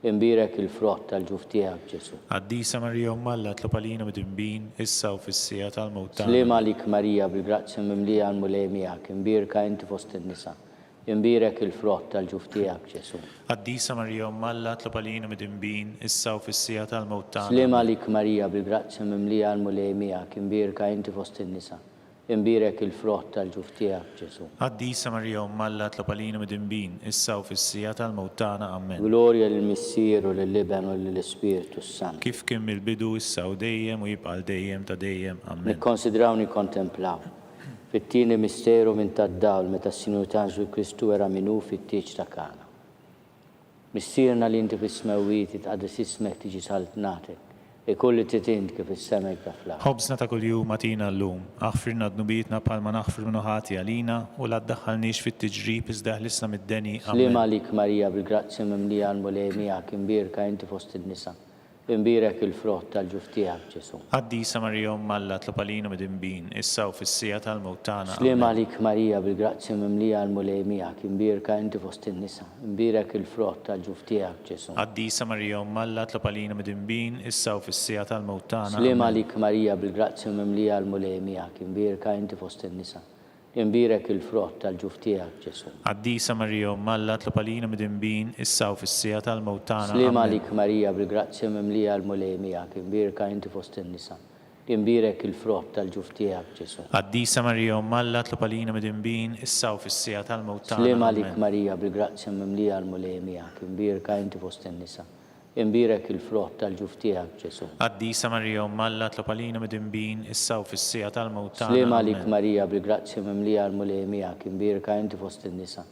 Imbierek il-frott tal-ġuf tiegħek, Ġesù. Qaddisa Marija Omm Alla, tlob għalina midinbin, issa u fis-siegħa tal-mewt tagħna. Sliem għalik Marija, bil-grazzja mimlija l-Mulej miegħek, imbierka inti fost in-nisa, imbierek il-frott tal-ġuf tiegħek, Ġesù. Qaddisa Marija Omm Alla, tlob għalina midinbin, issa u fis-siegħa tal-mewt tagħna. Sliem Ammen. għalik Marija, bil-grazzja mimlija l-Mulej miegħek, imbierka inti fost in-nisa, Imbierek il-frott tal-ġuf tiegħek, Ġesù. Qaddisa Marija Omm Alla tlob għalina midinbin, issa u fis-siegħa tal-mewt tagħna. Ammen. Glorja lill-Missier u lill-Iben u lill-Ispirtu s-Santu. Kif kien mill-bidu, issa u dejjem u jibqa' għal dejjem ta' dejjem. Ammen. Nikkonsidraw nikkontemplaw. Fit-tieni misteru minn tad-dawl meta s-Sinjur tagħna Ġesù Kristu wera min hu fit-tieġ ta' Kana. Missierna li inti fis-smewwiet, jitqaddes ismek, tiġi saltnatek. Ikun li trid int kif fis-sema hekk fl-art. Ħobżna ta' kuljum agħtina llum. Aħfrilna dnubietna bħalma naħfru min hu ħati għalina, u la ddaħħalniex fit-tiġrib iżda eħlisna mid-deni. Ammen. Sliem għalik Marija bil-grazzja mimlija l-Mulej miegħek imbierka inti fost in-nisa. Imbierek il-frott tal-ġuf tiegħek, Ġesù. Qaddisa Marija Omm Alla tlob għalina midinbin, issa u fis-siegħa tal-mewt tagħna. Sliem Ammen. għalik Marija bil-grazzja mimlija l-Mulej miegħek, imbierka inti fost in-nisa, imbierek il-frott tal-ġuf tiegħek, Ġesù. Qaddisa Marija Omm Alla tlob għalina midinbin, issa u fis-siegħa tal-mewt tagħna. Sliem Ammen. għalik Marija bil-grazzja mimlija l-Mulej miegħek, imbierka inti fost in-nisa, Imbierek il-frott tal-ġuf tiegħek, Ġesù. Qaddisa Marija Omm Alla tlob għalina midinbin, issa u fis-siegħa tal-mewt tagħna. Sliem Ammen. għalik Marija bil-grazzja mimlija l-Mulej miegħek, imbierka inti fost in-nisa, imbierek il-frott tal-ġuf tiegħek, Ġesù. Qaddisa Marija Omm Alla tlob għalina midinbin, issa u fis-siegħa tal-mewt tagħna. Sliem għalik Ammen. Marija bil-grazzja mimlija l-Mulej miegħek, imbierka inti fost in-nisa, Imbierek il-frott tal-ġuf tiegħek, Ġesù. Qaddisa Marija Omm Alla tlob għalina midinbin, issa u fis-siegħa tal-mewt tagħna. Sliem għalik Ammen. Marija bil-grazzja mimlija l-Mulej miegħek, imbierka inti fost in-nisa,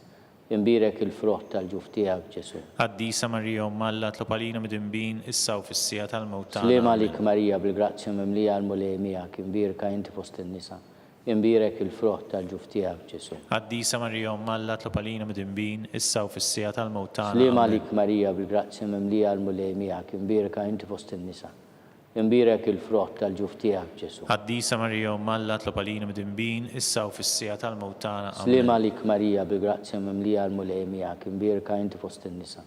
imbierek il-frott tal-ġuf tiegħek, Ġesù. Qaddisa Marija Omm Alla tlob għalina midinbin, issa u fis-siegħa tal-mewt tagħna. Sliem Ammen. għalik Marija bil-grazzja mimlija l-Mulej miegħek, imbierka inti fost in-nisa, Imbierek il-frott tal-ġuf tiegħek, Ġesù. Qaddisa Marija Omm Alla tlob għalina midinbin, issa u fis-siegħa tal-mewt tagħna. Sliem Ammen. għalik Marija bil-grazzja mimlija l-Mulej miegħek, imbierka inti fost in-nisa. Imbierek il-frott tal-ġuf tiegħek, Ġesù. Qaddisa Marija Omm Alla tlob għalina midinbin, issa u fis-siegħa tal-mewt tagħna. Sliem Ammen. għalik Marija bil-grazzja mimlija l-Mulej miegħek, imbierka inti fost in-nisa.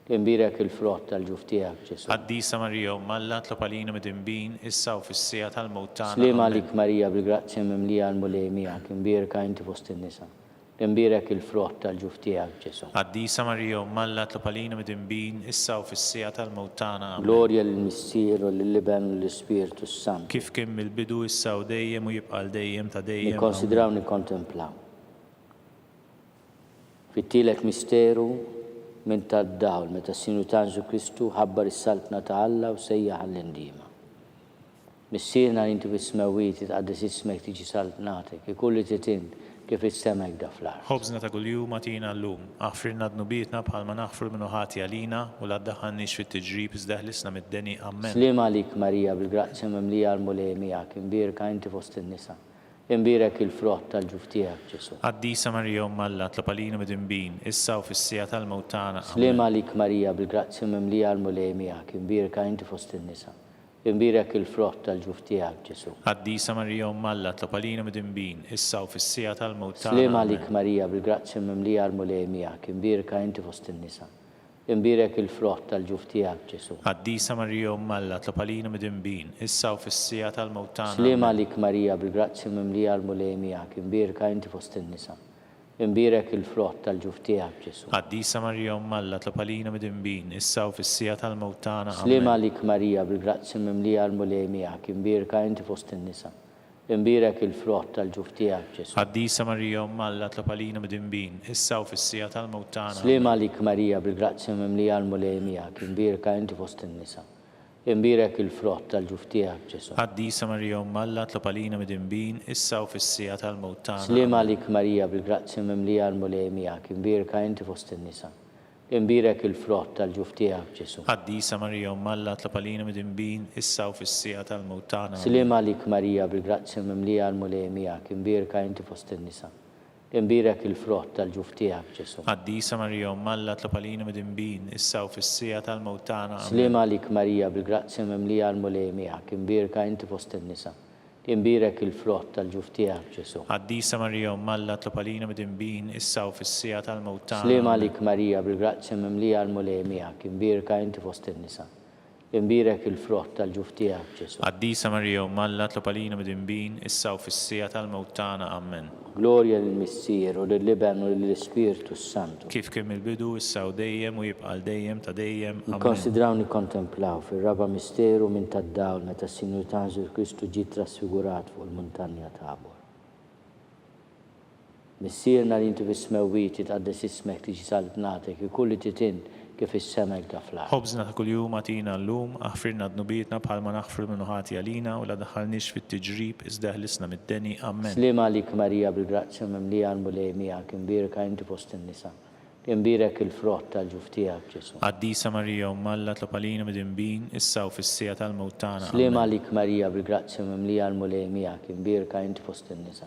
Imbierek il-frott tal-ġuf tiegħek, Ġesù. Qaddisa Marija Omm Alla tlob għalina midinbin, issa u fis-siegħa tal-mewt tagħna. Sliem Ammen. għalik Marija bil-grazzja mimlija l-Mulej miegħek, imbierka inti fost in-nisa. Imbierek il-frott tal-ġuf tiegħek, Ġesù. Qaddisa Marija Omm Alla tlob għalina midinbin, issa u fis-siegħa tal-mewt tagħna. Ammen. Glorja lill-Missier u lill-Iben u lill-Ispirtu s-Santu. Kif kien mill-bidu, issa u dejjem u jibqa' għal dejjem ta' dejjem. Ammen. Nikkonsidraw nikkontemplaw. Fit-tielet misteru, minn tad-dawl, meta s-Sinjur tagħna Ġesù Kristu ħabbar is-Saltna ta' Alla u sejjaħ għall-indiema. Missierna li inti fis-smewwiet, jitqaddes ismek, tiġi saltnatek, ikun li trid int, kif fis-sema hekk da fl-art. Ħobżna ta' kuljum agħtina llum. Aħfrilna dnubietna bħalma naħfru 'l min hu ħati għalina, u la ddaħħalniex fit-tiġrib iżda eħlisna mid-deni. Ammen. Sliem għalik Marija bil-grazzja mimlija l-Mulej miegħek, imbierka inti fost in-nisa, Imbierek il-frott tal-ġuf tiegħek, Ġesù. Qaddisa Marija Omm Alla, tlob għalina midinbin, issa u fis-siegħa tal-mewt tagħna. Ammen. Sliem għalik Marija bil-grazzja mimlija l-Mulej miegħek, imbierka inti fost in-nisa. Imbierek il-frott tal-ġuf tiegħek, Ġesù. Qaddisa Marija Omm Alla, tlob għalina midinbin, issa u fis-siegħa tal-mewt tagħna. Sliem Ammen. għalik Marija bil-grazzja mimlija l-Mulej miegħek, imbierka inti fost in-nisa. Imbierek il-frott tal-ġuf tiegħek, Ġesù. Qaddisa Marija Omm Alla, tlob għalina midinbin, issa u fis-siegħa tal-mewt tagħna. Sliem Ammen. għalik Marija bil-grazzja mimlija l-Mulej miegħek, imbierka inti fost in-nisa. Imbierek il-frott tal-ġuf tiegħek, Ġesù. Qaddisa Marija Omm Alla, tlob għalina midinbin, issa u fis-siegħa tal-mewt tagħna. Sliem Ammen. għalik Marija bil-grazzja mimlija l-Mulej miegħek, imbierka inti fost in-nisa. Imbierek il-frott tal-ġuf tiegħek, Ġesù. Qaddisa Marija Omm Alla tlob għalina midinbin, issa u fis-siegħa tal-mewt tagħna. Sliem Ammen. għalik Marija bil-grazzja mimlija l-Mulej miegħek, imbierka inti fost in-nisa. Imbierek il-frott tal-ġuf tiegħek, Ġesù. Qaddisa Marija Omm Alla tlob għalina midinbin, issa u fis-siegħa tal-mewt tagħna. Sliem Ammen. għalik Marija bil-grazzja mimlija l-Mulej miegħek, imbierka inti fost in-nisa. Imbierek il-frott tal-ġuf tiegħek, Ġesù. Qaddisa Marija Omm Alla tlob għalina midinbin, issa u fis-siegħa tal-mewt tagħna. Ammen. Sliem għalik Marija bil-grazzja mimlija l-Mulej miegħek, imbierka inti fost in-nisa. Imbierek il-frott tal-ġuf tiegħek, Ġesù. Qaddisa Marija Omm Alla tlob għalina midinbin, issa u fis-siegħa tal-mewt tagħna. Ammen. Sliem għalik Marija bil-grazzja mimlija l-Mulej miegħek, imbierka inti fost in-nisa. Imbierek il-frott tal-ġuf tiegħek, Ġesù. Qaddisa Marija Omm Alla tlob għalina midinbin, issa u fis-siegħa tal-mewt tagħna. Sliem Ammen. għalik Marija bil-grazzja mimlija l-Mulej miegħek, imbierka inti fost in-nisa. Imbierek il-frott tal-ġuf tiegħek, Ġesù. Qaddisa Marija Omm Alla tlob għalina midinbin, issa u fis-siegħa tal-mewt tagħna. Ammen. Glorja lill-Missier u lill-Iben u lill-Ispirtu s-Santu. Kif kien mill-bidu, issa u dejjem, u jibqa' għal dejjem ta' dejjem. Ammen. Nikkonsidraw nikkontemplaw fir-raba' misteru minn tad-dawl meta s-Sinjur tagħna Ġesù Kristu ġie ttrasfigurat fuq il-muntanja Tabor. Missierna li inti fis-smewwiet, jitqaddes ismek, tiġi saltnatek, ikun li trid int, kif fis-sema hekk da fl-art. Ħobżna ta' kuljum agħtina llum, aħfrilna dnubietna bħalma naħfru 'l min hu ħati għalina, u la ddaħħalniex fit-tiġrib, iżda eħlisna mid-deni. Ammen. Sliem għalik Marija bil-grazzja mimlija l-Mulej miegħek, imbierka inti fost in-nisa. Imbierek il-frott tal-ġuf tiegħek, Ġesù. Qaddisa Marija, Omm Alla, tlob għalina midinbin, issa u fis-siegħa tal-mewt tagħna. Sliem Ammen. għalik Marija, bil-grazzja mimlija l-Mulej miegħek, imbierka int fost in-nisa.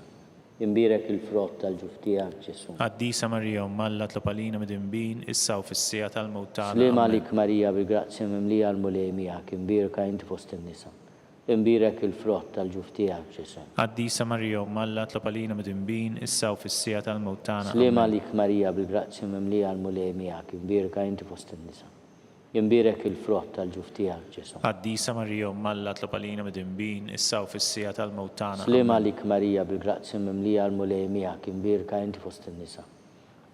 Imbierek il-frott tal-ġuf tiegħek, Ġesù. Qaddisa Marija, Omm Alla, tlob għalina midinbin, issa u fis-siegħa tal-mewt tagħna. Sliem Ammen. għalik Marija, bil-grazzja mimlija l-Mulej miegħek, imbierka int fost in-nisa. Imbierek il-frott tal-ġuf tiegħek, Ġesù. Qaddisa Marija, Omm Alla, tlob għalina midinbin, issa u fis-siegħa tal-mewt tagħna. Sliem Ammen. għalik Marija, bil-grazzja mimlija l-Mulej miegħek, imbierka inti fost in-nisa. Imbierek il-frott tal-ġuf tiegħek, Ġesù. Qaddisa Marija, Omm Alla, tlob għalina midinbin, issa u fis-siegħa tal-mewt tagħna. Sliem Ammen. għalik Marija, bil-grazzja mimlija l-Mulej miegħek, imbierka inti fost in-nisa.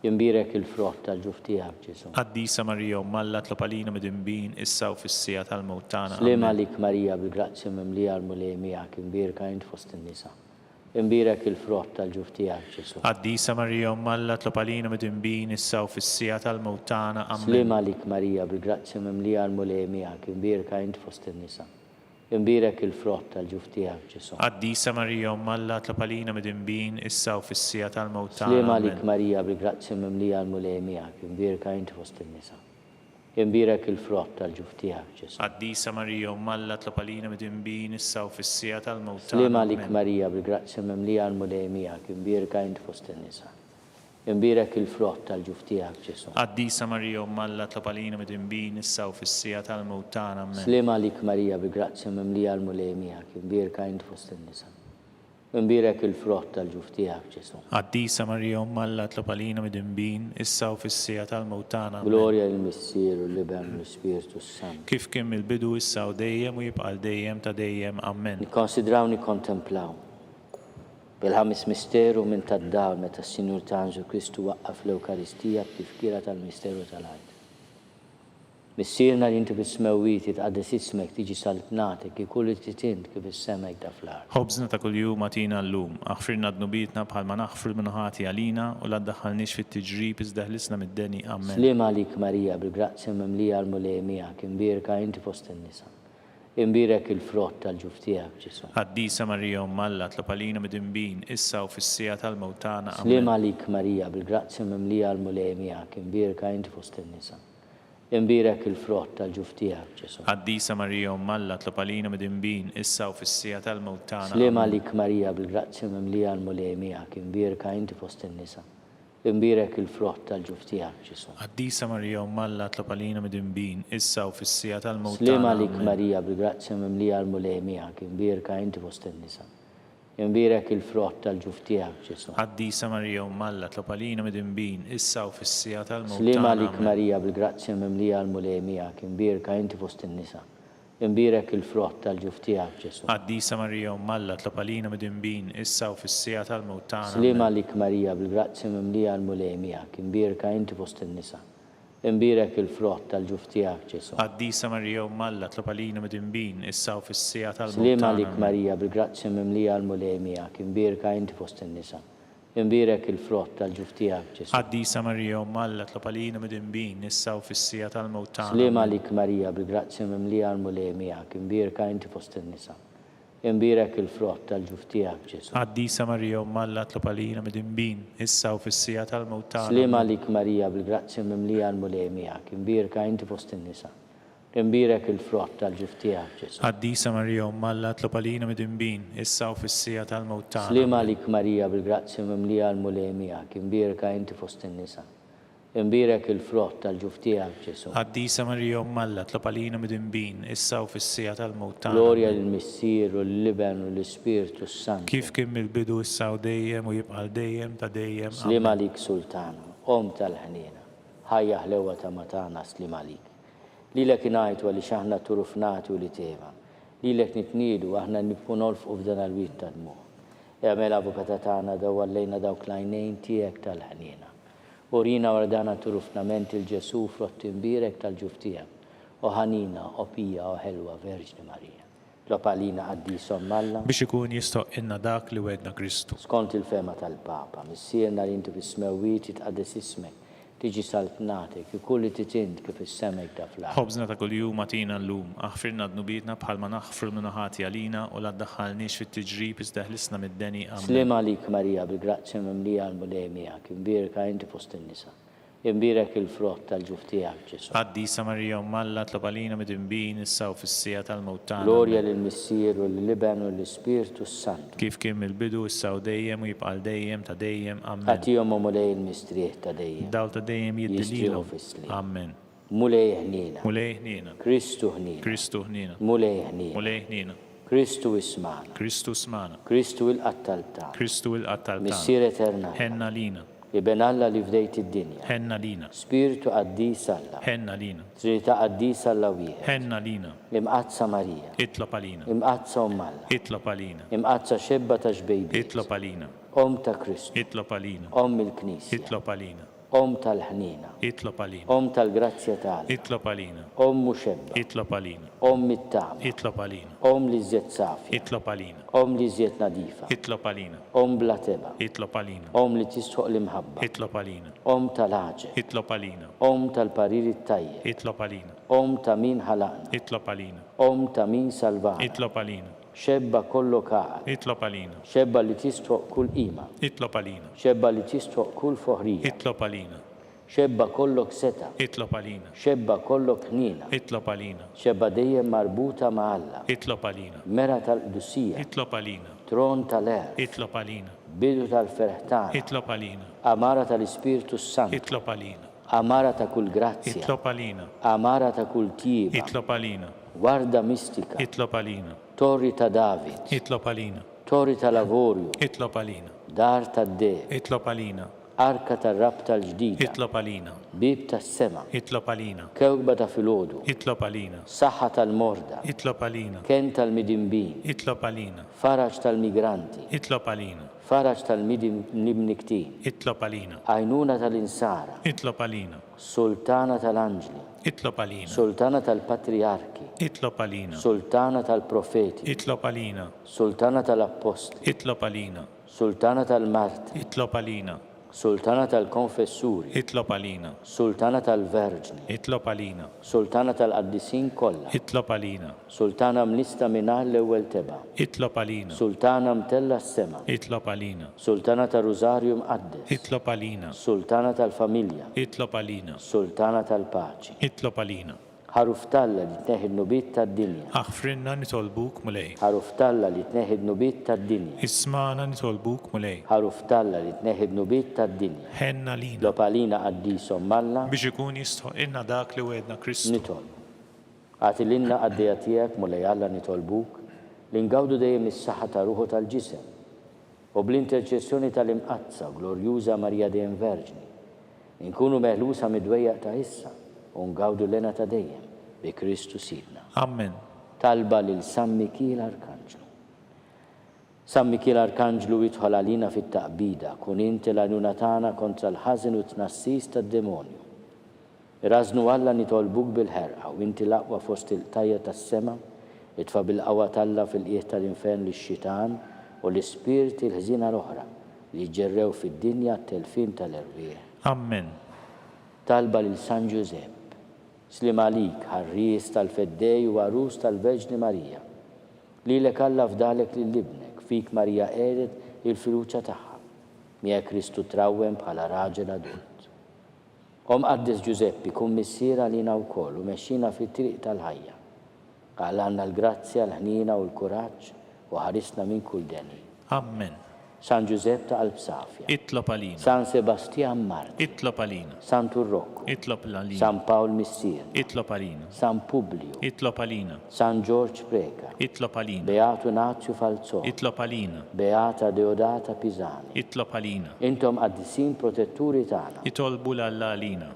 Imbierek il-frott tal-ġuf tiegħek, Ġesù. Qaddisa Marija, Omm Alla, tlob għalina midinbin, issa u fis-siegħa tal-mewt tagħna. Sliem Ammen. għalik Marija, bil-grazzja mimlija l-Mulej miegħek, imbierka int fost in-nisa. Imbierek il-frott tal-ġuf tiegħek, Ġesù. Qaddisa Marija, Omm Alla, tlob għalina midinbin, issa u fis-siegħa tal-mewt tagħna. Ammen. Sliem għalik Marija, bil-grazzja mimlija l-Mulej miegħek, imbierka int fost in-nisa. Imbierek il-frott tal-ġuf tiegħek, Ġesù. Qaddisa Marija, Omm Alla, tlob għalina midinbin, issa u fis-siegħa tal-mewt tagħna. Sliem għalik Ammen. Marija, bil-grazzja mimlija l-Mulej miegħek, imbierka int fost in-nisa. Imbierek il-frott tal-ġuf tiegħek, Ġesù. Qaddisa Marija, Omm Alla, tlob għalina midinbin, issa u fis-siegħa tal-mewt Sliem tagħna. għalik Ammen. Marija, bil-grazzja mimlija l-Mulej miegħek, imbierka int fost in-nisa. Imbierek il-frott tal-ġuf tiegħek, Ġesù. Qaddisa Marija, Omm Alla, tlob għalina midinbin, issa u fis-siegħa tal-mewt tagħna. Ammen. Sliem għalik Marija, bi grazzja mimlija l-Mulej miegħek, imbierka int fost in-nisa. Imbierek il-frott tal-ġuf tiegħek, Ġesù. Qaddisa Marija, Omm Alla, tlob għalina midinbin, issa u fis-siegħa tal-mewt tagħna. Ammen. Glorja lill-Missier u l-Iben u l-Ispirtu s-Santu. Kif kien mill-bidu, issa u dejjem, u jibqa' għal dejjem ta' dejjem. Ammen. Nikkonsidraw nikkontemplaw. Bil-ħames misteru minn tad-dawl meta s-Sinjur tagħna Ġesù Kristu waqqaf l-Ewkaristija b'tifkira tal-misteru tal-Għid. Missierna li inti fis-smewwiet, jitqaddes ismek, tiġi saltnatek, ikun li trid int kif fis-sema hekk fl-art. Ħobżna ta' kuljum agħtina llum. Aħfrilna dnubietna bħalma naħfru 'l min hu ħati għalina, u la ddaħħalniex fit-tiġrib iżda eħlisna mid-deni. Ammen. Sliem għalik Marija, bil-grazzja mimlija l-Mulej miegħek, imbierka inti fost in-nisa. Imbierek il-frott tal-ġuf tiegħek, Ġesù. Qaddisa Marija Omm Alla, tlob għalina midinbin, issa u fis-siegħa tal-mewt tagħna. Sliem Ammen. għalik Marija, bil-grazzja mimlija l-Mulej miegħek, imbierka inti fost in-nisa. Imbierek il-frott tal-ġuf tiegħek, Ġesù. Qaddisa Marija Omm Alla, tlob għalina midinbin, issa u fis-siegħa tal-mewt tagħna. Sliem Ammen. għalik Marija, bil-grazzja mimlija l-Mulej miegħek, imbierka inti fost in-nisa. Imbierek il-frott tal-ġuf tiegħek, Ġesù. Qaddisa Marija, Omm Alla, tlob għalina midinbin, issa u fis-siegħa tal-mewt Sliem tagħna. għalik Ammen. Marija, bil-grazzja mimlija l-Mulej miegħek, imbierka inti fost in-nisa. Imbierek il-frott tal-ġuf tiegħek, Ġesù. Qaddisa Marija, Omm Alla, tlob għalina midinbin, issa u fis-siegħa tal-mewt Sliem tagħna. għalik Ammen. Marija, bil-grazzja mimlija l-Mulej miegħek, imbierka inti fost in-nisa. Imbierek il-frott tal-ġuf tiegħek, Ġesù. Qaddisa Marija, Omm Alla, tlob għalina midinbin, issa u fis-siegħa tal-mewt tagħna. Sliem Ammen. għalik Marija, bil-grazzja mimlija l-Mulej miegħek, imbierka inti fost in-nisa. Imbierek il-frott tal-ġuf tiegħek, Ġesù. Qaddisa Marija, Omm Alla, tlob għalina midinbin, issa u fis-siegħa tal-mewt Sliem tagħna. għalik Ammen. Marija, bil-grazzja mimlija l-Mulej miegħek, imbierka inti fost in-nisa. Imbierek il-frott tal-ġuf tiegħek, Ġesù. Qaddisa Marija, Omm Alla, tlob għalina midinbin, issa u fis-siegħa tal-mewt tagħna. Sliem Ammen. għalik Marija, bil-grazzja mimlija l-Mulej miegħek, imbierka inti fost in-nisa. Imbierek il-frott tal-ġuf tiegħek, Ġesù. Qaddisa Marija, Omm Alla, tlob għalina midinbin, issa u fis-siegħa tal-mewt tagħna. Sliem Ammen. għalik Marija, bil-grazzja mimlija l-Mulej miegħek, imbierka inti fost in-nisa. Imbierek il-frott tal-ġuf tiegħek, Ġesù. Qaddisa Marija, Omm Alla, tlob għalina midinbin, issa u fis-siegħa tal-mewt tagħna. Sliem Ammen. għalik Marija, bil-grazzja mimlija l-Mulej miegħek, imbierka inti fost in-nisa. Imbierek il-frott tal-ġuf tiegħek, Ġesù. Qaddisa Marija, Omm Alla, tlob għalina midinbin, issa u fis-siegħa tal-mewt tagħna. Glorja Ammen. lill-Missier u lill-Iben u lill-Ispirtu s-Santu. Kif kien mill-bidu, issa u dejjem, u jibqa' għal dejjem ta' dejjem. Sliem Ammen. għalik Sultana, Omm tal-ħniena, ħajja ħlewwa ta' matana, sliem għalik. Lilek ingħajtu għaliex aħna turufnati u litiema. Lilek nitniedu, aħna nibku nolfqu f'dan il-wied ta' dmugħ. Agħmel avukata tagħna dawwar lejna dawk l-għajnejn tiegħek tal-ħniena. Urina wara dan turufnament il Ġesù frott imbierek tal-ġuf tiegħek. O ħanina, o pija, o ħelwa Verġni Marija. Tlob għalina qaddis Omm Alla. Biex ikun jistħoqqilna dak li wegħedna Kristu. Skont il-fehma tal-Papa, Missierna li inti fis-smewwiet jitqaddes ismek, tiġi saltnatek, ikun li trid int kif fis-sema hekk fl-art. Ħobżna ta' kuljum agħtina llum. Aħfrilna dnubietna bħalma naħfru 'l min hu ħati għalina, u la ddaħħalniex fit-tiġrib iżda eħlisna mid-deni. Ammen. Sliem għalik Marija, bil-grazzja mimlija l-Mulej miegħek, imbierka inti fost in-nisa. Imbierek il-frott tal-ġuf tiegħek, Ġesù. Qaddisa Marija Omm Alla, tlob għalina midinbin, issa u fis-siegħa tal-mewt tagħna. Glorja Ammen. lill-Missier u lill-Iben u lill-Ispirtu s-Santu. Kif kien mill-bidu, issa u dejjem, u jibqa' għal dejjem ta' dejjem. Ammen. Agħtihom, o Mulej, il-mistrieħ ta' dejjem. Dawl ta' dejjem jiddi Jistrieħu lilhom. fis-sliem. Ammen. Mulej ħniena. Mulej ħniena. Kristu ħniena. Kristu ħniena. Mulej ħniena. Mulej ħniena. Kristu ismagħna. Kristu smagħna. Kristu ilqa' t-talb tagħna. Kristu ilqa' t-talb tagħna. Missier etern Alla. Ħenn għalina. Iben Alla li fdejt id-dinja. Ħenn għalina. Spirtu qaddis Alla. Ħenn għalina. Trinità qaddisa Alla wieħed. Ħenn għalina. Imqaddsa Marija. Itlob għalina. Imqaddsa Omm Alla. Itlob għalina. Imqaddsa xebba ta' xbejbiet. Itlob għalina. Omm ta' Kristu. Itlob għalina. Omm il-Knisja. Itlob għalina. Omm tal-ħniena. Itlob għalina. Omm tal-grazzja ta' Alla. Itlob għalina. Omm u xebba. Itlob għalina. Omm it-tama. Itlob għalina. Omm l-iżjed safja. Itlob għalina. Omm l-iżjed nadifa. Itlob għalina. Omm bla tebgħa. Itlob għalina. Omm li tistħoq l-imħabba. Itlob għalina. Omm tal-għaġeb. Itlob għalina. Omm tal-parir it-tajjeb. Itlob għalina. Omm ta' min ħalaqna. Itlob għalina. Omm ta' min salvana. Itlob għalina. Xebba kollok għaqal. Itlob għalina. Xebba li tistħoq kull qima. Itlob għalina. Xebba li tistħoq kull foħrija. Itlob għalina. Xebba kollok setgħa. Itlob għalina. Xebba kollok ħniena. Itlob għalina. Xebba dejjem marbuta ma' Alla. Itlob għalina. Mera tal-qdusija. Itlob għalina. Tron tal-għerf. Itlob għalina. Bidu tal-ferħ tagħna. Itlob għalina. Għamara tal-Ispirtu s-Santu. Itlob għalina. Għamara ta' kull grazzja. Itlob għalina. Għamara ta' kull tjieba. Itlob għalina. Warda mistika. Itlob għalina. Torri ta' David. Itlob għalina. Torri tal-avorju. Itlob għalina. Dar tad-deheb. Itlob għalina. Arka tar-rabta l-ġdida. Itlob għalina. Bieb tas-sema. Itlob għalina. Kewkba ta' filgħodu. Itlob għalina. Saħħa tal-morda. Itlob għalina. Kenn tal-midinbin. Itlob għalina. Faraġ tal-migranti. Itlob għalina. Faraġ tal-mniktin. Itlob għalina. Għajnuna tal-insara. Itlob għalina. Sultana tal-anġli. Itlob għalina. Sultana tal-patrijarki. Itlob għalina. Sultana tal-profeti. Itlob għalina. Sultana tal-appostli. Itlob għalina. Sultana tal-martri. Itlob għalina. Sultana tal-konfessuri. Itlob għalina. Sultana tal-verġni. Itlob għalina. Sultana tal-qaddisin kollha. Itlob għalina. Sultana mnissla mingħajr l-ewwel tebgħa. Itlob għalina. Sultana mtellgħa s-sema. Itlob għalina. Sultana tar-Rużarju Mqaddes. Itlob għalina. Sultana tal-familja. Itlob għalina. Sultana tal-paċi. Itlob għalina. Ħaruf t'Alla li tneħħi d-dnubiet tad-dinja. Aħfrilna nitolbuk, Mulej. Ħaruf t'Alla li tneħħi d-dnubiet tad-dinja. Ismagħna nitolbuk, Mulej. Ħaruf t'Alla li tneħħi d-dnubiet tad-dinja. Ħenn għalina. Itlob għalina Qaddis Omm Alla. Biex ikun jistħoqqilna dak li wegħedna Kristu. Nitolbu. Agħti lilna qaddejja tiegħek, Mulej Alla nitolbuk, li ngawdu dejjem is-saħħa ta' ruħ u tal-ġisem, u bl-interċessjoni tal-Imqaddsa u Glorjuża Marija dejjem Verġni, Inkunu meħlusa mid-dwejjaq ta' issa u ngawdu l-hena ta' dejjem, bi Kristu Sidna. Ammen. Talba lil San Mikiel Arkanġlu. San Mikiel Arkanġlu idħol għalina fit-taqbida, kun inti l-għajnuna tagħna kontra l-ħażen u t-tnassis tad-demonju. Irażżnu Alla nitolbuk bil-ħerqa u inti l-aqwa fost il-qtajja' tas-sema, itfa' bil-qawwa t'Alla fil-qiegħ tal-infern lix-xitan u l-ispirti l-ħżiena l-oħra li jiġġerrew fid-dinja għat-telfien tal-erwieħ. Ammen. Talba lil San Ġużepp. Sliem għalik, ħarries tal-Feddej u għarus tal-Verġni Marija. Lilek Alla fdalek lil Ibnek, fik Marija qiegħdet il-fiduċja tagħha. Miegħek Kristu trawwem bħala raġel adult. O Mqaddes Ġużeppi, kun missier għalina wkoll u mexxina fit-triq tal-ħajja. Agħlanna l-grazzja, l-ħniena u l-kuraġġ u ħarisna minn kull deni. Ammen. San Ġużepp ta' qalb safja. Itlob għalina. San Sebastjan Martri. Itlob għalina. Santu Rokku. Itlob għalina. San Pawl Missierna. Itlob għalina. San Publiju. Itlob għalina. San Ġorġ Preca. Itlob għalina. Beatu Nazju Falzon. Itlob għalina. Beata Deodata Pisani. Itlob għalina. Intom qaddisin protetturi tagħna. Itolbu 'l Alla għalina.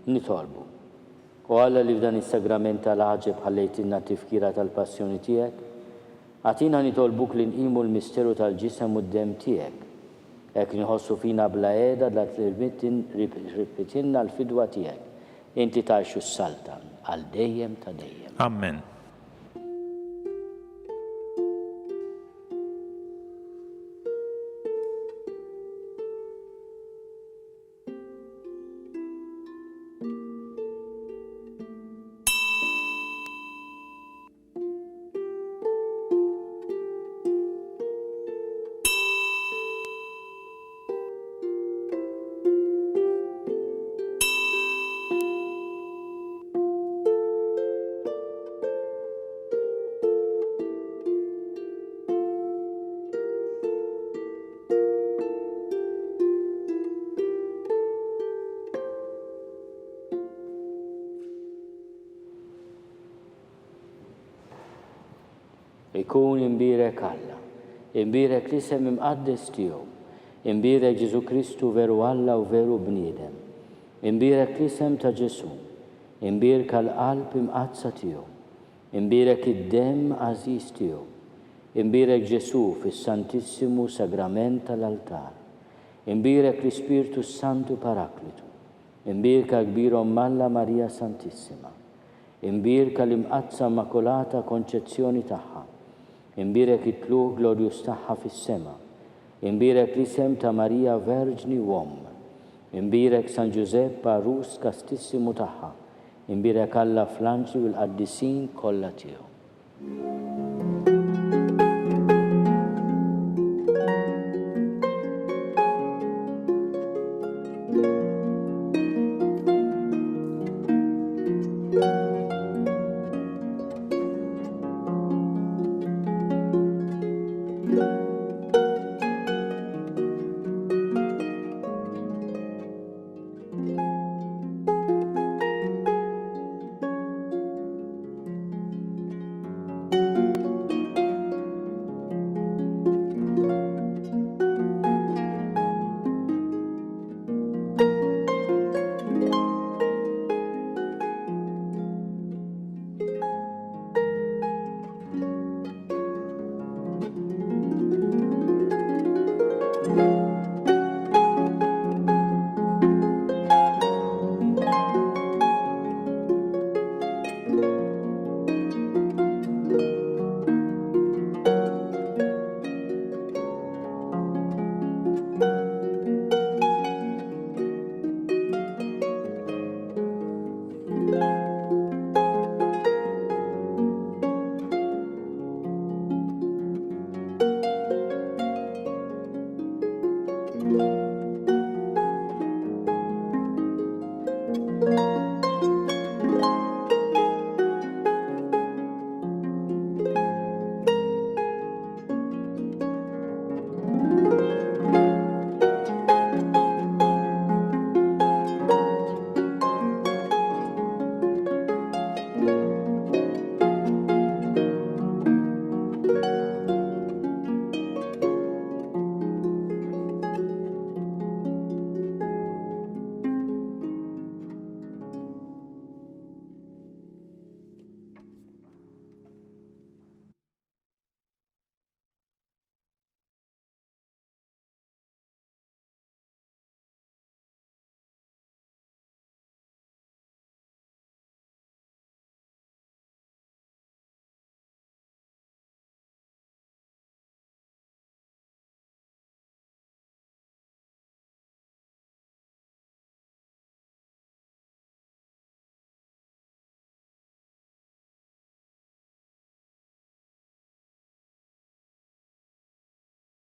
Nitolbu. O Alla li f'dan is-sagrament tal-għaġeb ħallejtilna t-tifkira tal-passjoni tiegħek, Agħtina nitolbuk li nqimu l-misteru tal-Ġisem u d-Demm tiegħek, hekk li nħossu fina bla qiegħda dak li rbħitilna l-fidwa tiegħek, int li tgħix u ssaltan għal dejjem ta' dejjem. Ammen. Ikun imbierek Alla, imbierek l-isem imqaddes tiegħu, imbierek Ġesù Kristu veru Alla u veru bniedem, imbierek l-isem ta' Ġesù, imbierka l-qalb imqaddsa tiegħu, imbierek id-demm għażiż tiegħu, imbierek Ġesù fis-Santissimu Sagrament tal-altar, imbierek l-Ispirtu s-Santu Paraklitu, Imbierka kbir Omm Alla Marija Santissima. Imbierka l-Imqaddsa Immakulata Konċezzjoni tagħha. Imbierek it-tlugħ glorjuż tagħha fis-sema. Imbierek l-isem ta' Marija Verġni u Omm. Imbierek San Ġużepp għarus kastissimu tagħha. Imbierek Alla fl-anġli u l-qaddisin kollha tiegħu.